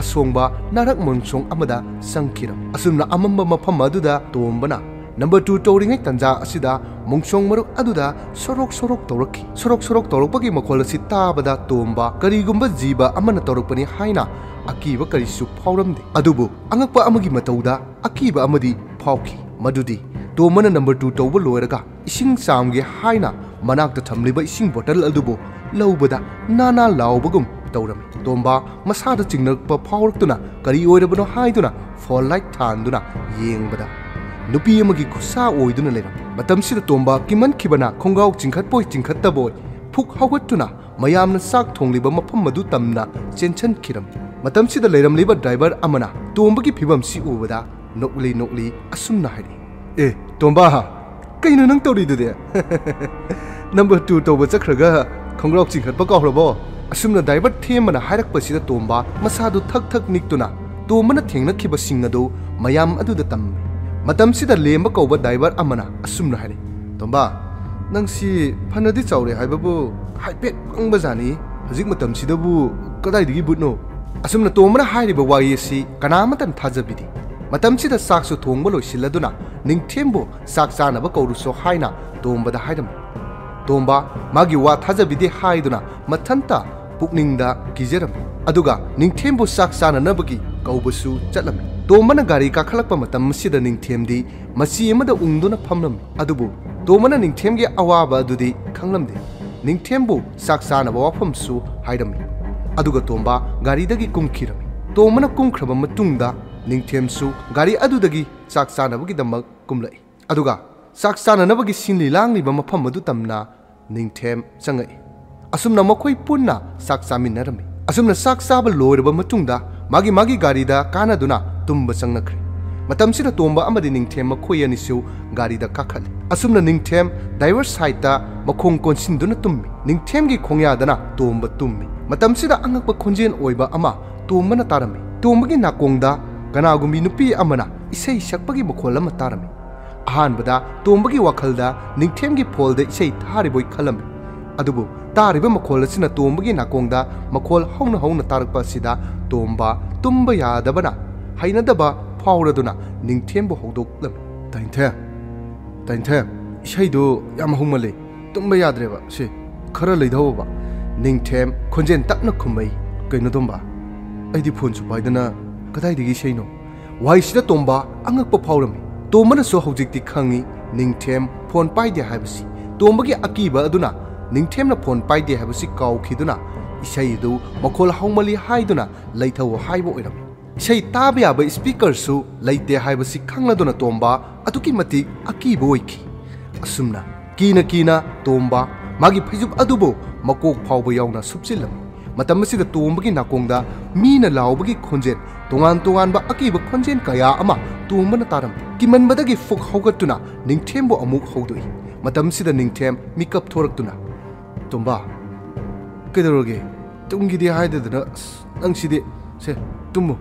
ꯑꯁꯣꯡꯕ ꯅꯥꯔꯛ ꯃꯣꯟꯁꯣꯡ ꯑꯃꯗ ꯆꯪꯈꯤꯔꯝꯃꯤ꯫ ꯑꯁꯨꯝꯅ ꯑꯃꯝꯕ ꯃꯐꯝ ꯑꯗꯨꯗ ꯇꯣꯝꯕꯅ ꯅꯝꯕꯔ ꯇꯨ ꯇꯧꯔꯤꯉꯩ ꯇꯟꯖꯥ ꯑꯁꯤꯗ ꯃꯣꯡꯁꯣꯡ ꯃꯔꯨꯞ ꯑꯗꯨꯗ ꯁꯣꯔꯣꯛ ꯁꯣꯔꯣꯛ ꯇꯧꯔꯛꯈꯤ꯫ ꯁꯣꯔꯣꯛ ꯁꯣꯔꯣꯛ ꯇꯧꯔꯛꯄꯒꯤ ꯃꯈꯣꯜ ꯑꯁꯤ ꯇꯥꯕꯗ ꯇꯣꯝꯕ ꯀꯔꯤꯒꯨꯝꯕ ꯖꯤꯕ ꯑꯃꯅ ꯇꯧꯔꯛꯄꯅꯤ ꯍꯥꯏꯅ ꯑꯀꯤꯕ ꯀꯔꯤꯁꯨ ꯐꯥꯎꯔꯝꯗꯦ꯫ ꯑꯗꯨꯕꯨ ꯑꯉꯛꯄ ꯑꯃꯒꯤ ꯃꯇꯧꯗ ꯑꯀꯤꯕ ꯑꯃꯗꯤ ꯐꯥꯎꯈꯤ꯫ ꯃꯗꯨꯗꯤ ꯇꯣꯝꯕꯅ ꯅꯝꯕꯔ ꯇꯨ ꯇꯧꯕ ꯂꯣꯏꯔꯒ ꯏꯁꯤꯡ ꯆꯥꯝꯒꯦ ꯍꯥꯏꯅ ꯃꯅꯥꯛꯇ ꯊꯝꯂꯤꯕ ꯏꯁꯤꯡ ꯕꯣꯇꯜ ꯑꯗꯨꯕꯨ ꯂꯧꯕꯗ ꯅꯥ ꯅꯥ ꯂꯥꯎꯕꯒꯨꯝ ꯇꯧꯔꯝꯃꯤ꯫ ꯇꯣꯝꯕ ꯃꯁꯥꯗ ꯆꯤꯡꯅꯔꯛꯄ ꯐꯥꯎꯔꯛꯇꯨꯅ ꯀꯔꯤ ꯑꯣꯏꯔꯕꯅꯣ ꯍꯥꯏꯗꯨꯅ ꯐꯣꯟ ꯂꯥꯏꯠ ꯊꯥꯟꯗꯨꯅ ꯌꯦꯡꯕꯗ ꯅꯨꯄꯤ ꯑꯃꯒꯤ ꯈꯨꯠꯁꯥ ꯑꯣꯏꯗꯨꯅ ꯂꯩꯔꯝꯃꯤ꯫ ꯃꯇꯝꯁꯤꯗ ꯇꯣꯝꯕ ꯀꯤꯃꯟꯈꯤꯕꯅ ꯈꯣꯡꯒ꯭ꯔꯥꯎ ꯆꯤꯡꯈꯠꯄꯣꯏ ꯆꯤꯡꯈꯠꯇꯕꯣꯏ ꯐꯨꯛ ꯍꯧꯒꯠꯇꯨꯅ ꯃꯌꯥꯝꯅ ꯆꯥꯛ ꯊꯣꯡꯂꯤꯕ ꯃꯐꯝ ꯑꯗꯨ ꯇꯝꯅ ꯆꯦꯟꯁꯤꯟꯈꯤꯔꯝꯃꯤ꯫ ꯃꯇꯝꯁꯤꯗ ꯂꯩꯔꯝꯂꯤꯕ ꯗ꯭ꯔꯥꯏꯚꯔ ꯑꯃꯅ ꯇꯣꯝꯕꯒꯤ ꯐꯤꯕꯝꯁꯤ ꯎꯕꯗ ꯅꯣꯛꯂꯤ ꯅꯣꯛꯂꯤ ꯑꯁꯨꯝꯅ ꯍꯥꯏꯔꯛꯏ, "ꯑꯦ ꯇꯣꯝꯕ, ꯀꯩꯅꯣ ꯅꯪ ꯇꯧꯔꯤꯗꯨꯗꯤ? ꯅꯝꯕꯔ ꯇꯨ ꯇꯧꯕ ꯆꯠꯈ꯭ꯔꯒ ꯈꯣꯡꯒ꯭ꯔꯥꯎ ꯆꯤꯡꯈꯠꯄ ꯀꯥꯎꯔꯕꯣ?" ꯑꯁꯨꯝꯅ ꯗ꯭ꯔꯥꯏꯚꯔ ꯊꯦꯝꯕꯅ ꯍꯥꯏꯔꯛꯄꯁꯤꯗ ꯇꯣꯝꯕ ꯃꯁꯥꯗꯨ ꯊꯛ ꯊꯛ ꯅꯤꯛꯇꯨꯅ ꯇꯣꯝꯕꯅ ꯊꯦꯡꯅꯈꯤꯕꯁꯤꯡ ꯑꯗꯨ ꯃꯌꯥꯝ ꯑꯗꯨꯗ ꯇꯝꯃꯤ꯫ ꯃꯇꯝꯁꯤꯗ ꯂꯦꯝꯕ ꯀꯧꯕ ꯗ꯭ꯔꯥꯏꯚꯔ ꯑꯃꯅ ꯑꯁꯨꯝꯅ ꯍꯥꯏꯔꯛꯏ, "ꯇꯣꯝꯕ, "ꯅꯪꯁꯤ ꯐꯅꯗꯤ ꯆꯥꯎꯔꯦ ꯍꯥꯏꯕꯕꯨ ꯍꯥꯏꯐꯦꯠ ꯄꯪꯕꯖꯥꯠꯅꯤ꯫ ꯍꯧꯖꯤꯛ ꯃꯇꯝꯁꯤꯗꯕꯨ ꯀꯗꯥꯏꯗꯒꯤ ꯚꯨꯠꯅꯣ?" ꯑꯁꯨꯝꯅ ꯇꯣꯝꯕꯅ ꯍꯥꯏꯔꯤꯕ ꯋꯥꯍꯩ ꯑꯁꯤ ꯀꯅꯥ ꯑꯃꯠꯇꯅ ꯊꯥꯖꯕꯤꯗꯦ꯫ ꯃꯇꯝꯁꯤꯗ ꯆꯥꯛꯁꯨ ꯊꯣꯡꯕ ꯂꯣꯏꯁꯤꯜꯂꯗꯨꯅ ꯅꯤꯡꯊꯦꯝꯕꯨ ꯆꯥꯛ ꯆꯥꯅꯕ ꯀꯧꯔꯨꯁꯣ ꯍꯥꯏꯅ ꯇꯣꯝꯕꯗ ꯍꯥꯏꯔꯝꯃꯤ꯫ ꯇꯣꯝꯕ ꯃꯥꯒꯤ ꯋꯥ ꯊꯥꯖꯕꯤꯗꯦ ꯍꯥꯏꯗꯨꯅ ꯃꯊꯟꯇ ꯄꯨꯛꯅꯤꯡꯗ ꯀꯤꯖꯔꯝꯃꯤ꯫ ꯑꯗꯨꯒ ꯅꯤꯡꯊꯦꯝꯕꯨ ꯆꯥꯛ ꯆꯥꯅꯅꯕꯒꯤ ꯀꯧꯕꯁꯨ ꯆꯠꯂꯝꯃꯤ꯫ ꯇꯣꯝꯕꯅ ꯒꯥꯔꯤ ꯀꯥꯈꯠꯂꯛꯄ ꯃꯇꯝ ꯑꯁꯤꯗ ꯅꯤꯡꯊꯦꯝꯗꯤ ꯃꯆꯤ ꯑꯃꯗ ꯎꯪꯗꯨꯅ ꯐꯝꯂꯝꯃꯤ꯫ ꯑꯗꯨꯕꯨ ꯇꯣꯝꯕꯅ ꯅꯤꯡꯊꯦꯝꯒꯤ ꯑꯋꯥꯕ ꯑꯗꯨꯗꯤ ꯈꯪꯂꯝꯗꯦ꯫ ꯅꯤꯡꯊꯦꯝꯕꯨ ꯆꯥꯛ ꯆꯥꯅꯕ ꯋꯥꯐꯝꯁꯨ ꯍꯥꯏꯔꯝꯃꯤ꯫ ꯑꯗꯨꯒ ꯇꯣꯝꯕ ꯒꯥꯔꯤꯗꯒꯤ ꯀꯨꯝꯈꯤꯔꯝꯃꯤ꯫ ꯇꯣꯝꯕꯅ ꯀꯨꯝꯈ꯭ꯔꯕ ꯃꯇꯨꯡꯗ ꯅꯤꯡꯊꯦꯝꯁꯨ ꯒꯥꯔꯤ ꯑꯗꯨꯗꯒꯤ ꯆꯥꯛ ꯆꯥꯅꯕꯒꯤꯗꯃꯛ ꯀꯨꯝꯂꯛꯏ꯫ ꯑꯗꯨꯒ ꯆꯥꯛ ꯆꯥꯅꯅꯕꯒꯤ ꯁꯤꯟꯂꯤ ꯂꯥꯡꯂꯤꯕ ꯃꯐꯝ ꯑꯗꯨ ꯇꯝꯅ ꯅꯤꯡꯊꯦꯝ ꯆꯪꯉꯛꯏ꯫ ꯑꯁꯨꯝꯅ ꯃꯈꯣꯏ ꯄꯨꯟꯅ ꯆꯥꯛ ꯆꯥꯃꯤꯟꯅꯔꯝꯃꯤ꯫ ꯑꯁꯨꯝꯅ ꯆꯥꯛ ꯆꯥꯕ ꯂꯣꯏꯔꯕ ꯃꯇꯨꯡꯗ ꯃꯥꯒꯤ ꯃꯥꯒꯤ ꯒꯥꯔꯤꯗ ꯀꯥꯅꯗꯨꯅ ꯇꯨꯝꯕ ꯆꯪꯅꯈ꯭ꯔꯦ꯫ ꯃꯇꯝꯁꯤꯗ ꯇꯣꯝꯕ ꯑꯃꯗꯤ ꯅꯤꯡꯊꯦꯝ ꯃꯈꯣꯏ ꯑꯅꯤꯁꯨ ꯒꯥꯔꯤꯗ ꯀꯥꯈꯠꯂꯤ꯫ ꯑꯁꯨꯝꯅ ꯅꯤꯡꯊꯦꯝ ꯗ꯭ꯔꯥꯏꯚꯔ ꯁꯥꯏꯠꯇ ꯃꯈꯣꯡ ꯀꯣꯟꯁꯤꯟꯗꯨꯅ ꯇꯨꯝꯃꯤ꯫ ꯅꯤꯡꯊꯦꯝꯒꯤ ꯈꯣꯡꯌꯥꯗꯅ ꯇꯣꯝꯕ ꯇꯨꯝꯃꯤ꯫ ꯃꯇꯝꯁꯤꯗ ꯑꯉꯛꯄ ꯈꯣꯟꯖꯦꯜ ꯑꯣꯏꯕ ꯑꯃ ꯇꯣꯝꯕꯅ ꯇꯥꯔꯝꯃꯤ꯫ ꯇꯣꯝꯕꯒꯤ ꯅꯥꯀꯣꯡꯗ ꯀꯅꯥꯒꯨꯝꯕꯤ ꯅꯨꯄꯤ ꯑꯃꯅ ꯏꯁꯩ ꯁꯛꯄꯒꯤ ꯃꯈꯣꯜ ꯑꯃ ꯇꯥꯔꯝꯃꯤ꯫ ꯑꯍꯥꯟꯕꯗ ꯇꯣꯝꯕꯒꯤ ꯋꯥꯈꯜꯗ ꯅꯤꯡꯊꯦꯝꯒꯤ ꯐꯣꯜꯗ ꯏꯁꯩ ꯊꯥꯔꯤꯕꯣꯏ ꯈꯜꯂꯝꯃꯤ꯫ ꯑꯗꯨꯕꯨ ꯇꯥꯔꯤꯕ ꯃꯈꯣꯜ ꯑꯁꯤꯅ ꯇꯣꯝꯕꯒꯤ ꯅꯥꯀꯣꯡꯗ ꯃꯈꯣꯜ ꯍꯧꯅ ꯍꯧꯅ ꯇꯥꯔꯛꯄ ꯑꯁꯤꯗ ꯇꯣꯝꯕ ꯇꯨꯝꯕ ꯌꯥꯗꯕꯅ ꯍꯩꯅꯗꯕ ꯐꯥꯎꯔꯗꯨꯅ ꯅꯤꯡꯊꯦꯝꯕꯨ ꯍꯧꯗꯣꯛꯂꯝꯃꯤ꯫ "ꯇꯥꯏꯟꯊꯦꯝ, ꯇꯥꯏꯟꯊꯦꯝ, ꯏꯁꯩꯗꯨ ꯌꯥꯝ ꯍꯧꯃꯜꯂꯤ, ꯇꯨꯝꯕ ꯌꯥꯗ꯭ꯔꯦꯕ ꯁꯤ, ꯈꯔ ꯂꯩꯊꯧꯑꯣꯕ꯫" ꯅꯤꯡꯊꯦꯝ ꯈꯣꯟꯖꯦꯜ ꯇꯞꯅ ꯈꯨꯝꯃꯛꯏ꯫ "ꯀꯩꯅꯣ ꯇꯣꯝꯕ, ꯑꯩꯗꯤ ꯐꯣꯟꯁꯨ ꯄꯥꯏꯗꯅ ꯀꯗꯥꯏꯗꯒꯤ ꯏꯁꯩꯅꯣ?" ꯋꯥꯍꯩꯁꯤꯗ ꯇꯣꯝꯕ ꯑꯉꯛꯄ ꯐꯥꯎꯔꯝꯃꯤ꯫ ꯇꯣꯝꯕꯅꯁꯨ ꯍꯧꯖꯤꯛꯇꯤ ꯈꯪꯉꯤ ꯅꯤꯡꯊꯦꯝ ꯐꯣꯟ ꯄꯥꯏꯗꯦ ꯍꯥꯏꯕꯁꯤ꯫ ꯇꯣꯝꯕꯒꯤ ꯑꯀꯤꯕ ꯑꯗꯨꯅ ꯅꯤꯡꯊꯦꯝꯅ ꯐꯣꯟ ꯄꯥꯏꯗꯦ ꯍꯥꯏꯕꯁꯤ ꯀꯥꯎꯈꯤꯗꯨꯅ ꯏꯁꯩ ꯑꯗꯨ ꯃꯈꯣꯜ ꯍꯧꯃꯜꯂꯤ ꯍꯥꯏꯗꯨꯅ ꯂꯩꯊꯧ ꯍꯥꯏꯕ ꯑꯣꯏꯔꯝꯃꯤ꯫ ꯏꯁꯩ ꯇꯥꯕ ꯌꯥꯕ ꯁ꯭ꯄꯤꯀꯔꯁꯨ ꯂꯩꯇꯦ ꯍꯥꯏꯕꯁꯤ ꯈꯪꯂꯗꯨꯅ ꯇꯣꯝꯕ ꯑꯗꯨꯛꯀꯤ ꯃꯇꯤꯛ ꯑꯀꯤꯕ ꯑꯣꯏꯈꯤ꯫ ꯑꯁꯨꯝꯅ ꯀꯤꯅ ꯀꯤꯅ ꯇꯣꯝꯕ ꯃꯥꯒꯤ ꯐꯩꯖꯨꯞ ꯑꯗꯨꯕꯨ ꯃꯀꯣꯛ ꯐꯥꯎꯕ ꯌꯥꯎꯅ ꯁꯨꯞꯆꯤꯜꯂꯝꯃꯤ꯫ ꯃꯇꯝ ꯑꯁꯤꯗ ꯇꯣꯝꯕꯒꯤ ꯅꯥꯀꯣꯡꯗ ꯃꯤꯅ ꯂꯥꯎꯕꯒꯤ ꯈꯣꯟꯖꯦꯜ, ꯇꯣꯉꯥꯟ ꯇꯣꯉꯥꯟꯕ ꯑꯀꯤꯕ ꯈꯣꯟꯖꯦꯜ ꯀꯌꯥ ꯑꯃ ꯇꯣꯝꯕꯅ ꯇꯥꯔꯝꯃꯤ꯫ ꯀꯤꯃꯟꯕꯗꯒꯤ ꯐꯨꯛ ꯍꯧꯒꯠꯇꯨꯅ ꯅꯤꯡꯊꯦꯝꯕꯨ ꯑꯃꯨꯛ ꯍꯧꯗꯣꯛꯏ꯫ ꯃꯇꯝꯁꯤꯗ ꯅꯤꯡꯊꯦꯝ ꯃꯤꯀꯞ ꯊꯣꯔꯛꯇꯨꯅ, "ꯇꯣꯝꯕ, ꯀꯩꯗꯧꯔꯒꯦ? ꯇꯨꯝꯒꯦꯗꯤ ꯍꯥꯏꯗꯗꯅ, ꯑꯁ, ꯅꯪꯁꯤꯗꯤ, ꯁꯦ, ꯇꯨꯝꯃꯨ,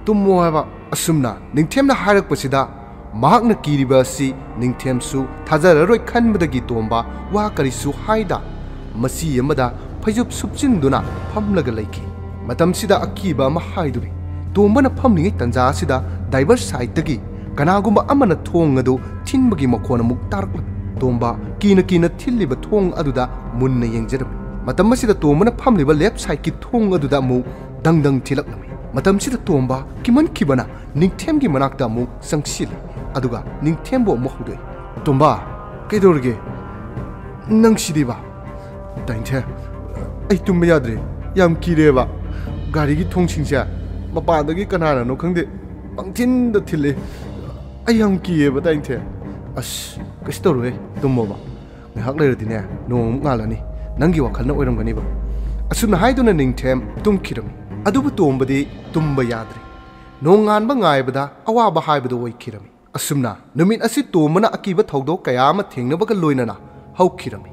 ꯇꯨꯝꯃꯣ ꯍꯥꯏꯕ꯫" ꯑꯁꯨꯝꯅ ꯅꯤꯡꯊꯦꯝꯅ ꯍꯥꯏꯔꯛꯄꯁꯤꯗ ꯃꯍꯥꯛꯅ ꯀꯤꯔꯤꯕ ꯑꯁꯤ ꯅꯤꯡꯊꯦꯝꯁꯨ ꯊꯥꯖꯔꯔꯣꯏ ꯈꯟꯕꯗꯒꯤ ꯇꯣꯝꯕ ꯋꯥ ꯀꯔꯤꯁꯨ ꯍꯥꯏꯗ ꯃꯆꯤ ꯑꯃꯗ ꯐꯩꯖꯨꯞ ꯁꯨꯞꯆꯤꯟꯗꯨꯅ ꯐꯝꯂꯒ ꯂꯩꯈꯤ꯫ ꯃꯇꯝꯁꯤꯗ ꯑꯀꯤꯕ ꯑꯃ ꯍꯥꯏꯗꯨꯅꯤ꯫ ꯇꯣꯝꯕꯅ ꯐꯝꯂꯤꯉꯩ ꯇꯟꯖꯥ ꯑꯁꯤꯗ ꯗꯥꯏꯚꯔ ꯁꯥꯏꯠꯇꯒꯤ ꯀꯅꯥꯒꯨꯝꯕ ꯑꯃꯅ ꯊꯣꯡ ꯑꯗꯨ ꯊꯤꯟꯕꯒꯤ ꯃꯈꯣꯟ ꯑꯃꯨꯛ ꯇꯥꯔꯛꯂꯝꯃꯤ꯫ ꯇꯣꯝꯕ ꯀꯤꯅ ꯀꯤꯅ ꯊꯤꯜꯂꯤꯕ ꯊꯣꯡ ꯑꯗꯨꯗ ꯃꯨꯟꯅ ꯌꯦꯡꯖꯔꯝꯃꯤ꯫ ꯃꯇꯝ ꯑꯁꯤꯗ ꯇꯣꯝꯕꯅ ꯐꯝꯂꯤꯕ ꯂꯦꯐ ꯁꯥꯏꯠꯀꯤ ꯊꯣꯡ ꯑꯗꯨꯗ ꯑꯃꯨꯛ ꯗꯪ ꯗꯪ ꯊꯤꯜꯂꯛꯂꯝꯃꯤ꯫ ꯃꯇꯝꯁꯤꯗ ꯇꯣꯝꯕ ꯀꯤꯃꯟꯈꯤꯕꯅ ꯅꯤꯡꯊꯦꯝꯒꯤ ꯃꯅꯥꯛꯇ ꯑꯃꯨꯛ ꯆꯪꯁꯤꯜꯂꯤ꯫ ꯑꯗꯨꯒ ꯅꯤꯡꯊꯦꯝꯕꯨ ꯑꯃꯨꯛ ꯍꯧꯗꯣꯛꯏ꯫ "ꯇꯣꯝꯕ, ꯀꯩꯗꯧꯔꯒꯦ? ꯅꯪ ꯁꯤꯗꯤꯕ?" "ꯇꯥꯏꯟꯊꯦ, ꯑꯩ ꯇꯨꯝꯕ ꯌꯥꯗ꯭ꯔꯦ, ꯌꯥꯝ ꯀꯤꯔꯦꯕ꯫ ꯒꯥꯔꯤꯒꯤ ꯊꯣꯡꯁꯤꯡꯁꯦ ꯃꯄꯥꯟꯗꯒꯤ ꯀꯅꯥꯅꯅꯣ ꯈꯪꯗꯦ ꯄꯪꯊꯤꯟꯗ ꯊꯤꯜꯂꯦ꯫ ꯑꯩ ꯌꯥꯝ ꯀꯤꯌꯦꯕ, ꯇꯥꯏꯟꯊꯦ꯫" "ꯑꯁ, ꯀꯩꯁꯨ ꯇꯧꯔꯣꯏ, ꯇꯨꯝꯃꯣꯕ꯫ ꯉꯥꯏꯍꯥꯛ ꯂꯩꯔꯗꯤꯅꯦ ꯅꯣꯡ ꯑꯃꯨꯛ ꯉꯥꯜꯂꯅꯤ, ꯅꯪꯒꯤ ꯋꯥꯈꯜꯅ ꯑꯣꯏꯔꯝꯒꯅꯤꯕ꯫" ꯑꯁꯨꯝꯅ ꯍꯥꯏꯗꯨꯅ ꯅꯤꯡꯊꯦꯝ ꯇꯨꯝꯈꯤꯔꯝꯃꯤ꯫ ꯑꯗꯨꯕꯨ ꯇꯣꯝꯕꯗꯤ ꯇꯨꯝꯕ ꯌꯥꯗ꯭ꯔꯦ꯫ ꯅꯣꯡꯉꯥꯟꯕ ꯉꯥꯏꯕꯗ ꯑꯋꯥꯕ ꯍꯥꯏꯕꯗꯨ ꯑꯣꯏꯈꯤꯔꯝꯃꯤ꯫ ꯑꯁꯨꯝꯅ ꯅꯨꯃꯤꯠ ꯑꯁꯤ ꯇꯣꯝꯕꯅ ꯑꯀꯤꯕ ꯊꯧꯗꯣꯛ ꯀꯌꯥ ꯑꯃ ꯊꯦꯡꯅꯕꯒ ꯂꯣꯏꯅꯅ ꯍꯧꯈꯤꯔꯝꯃꯤ꯫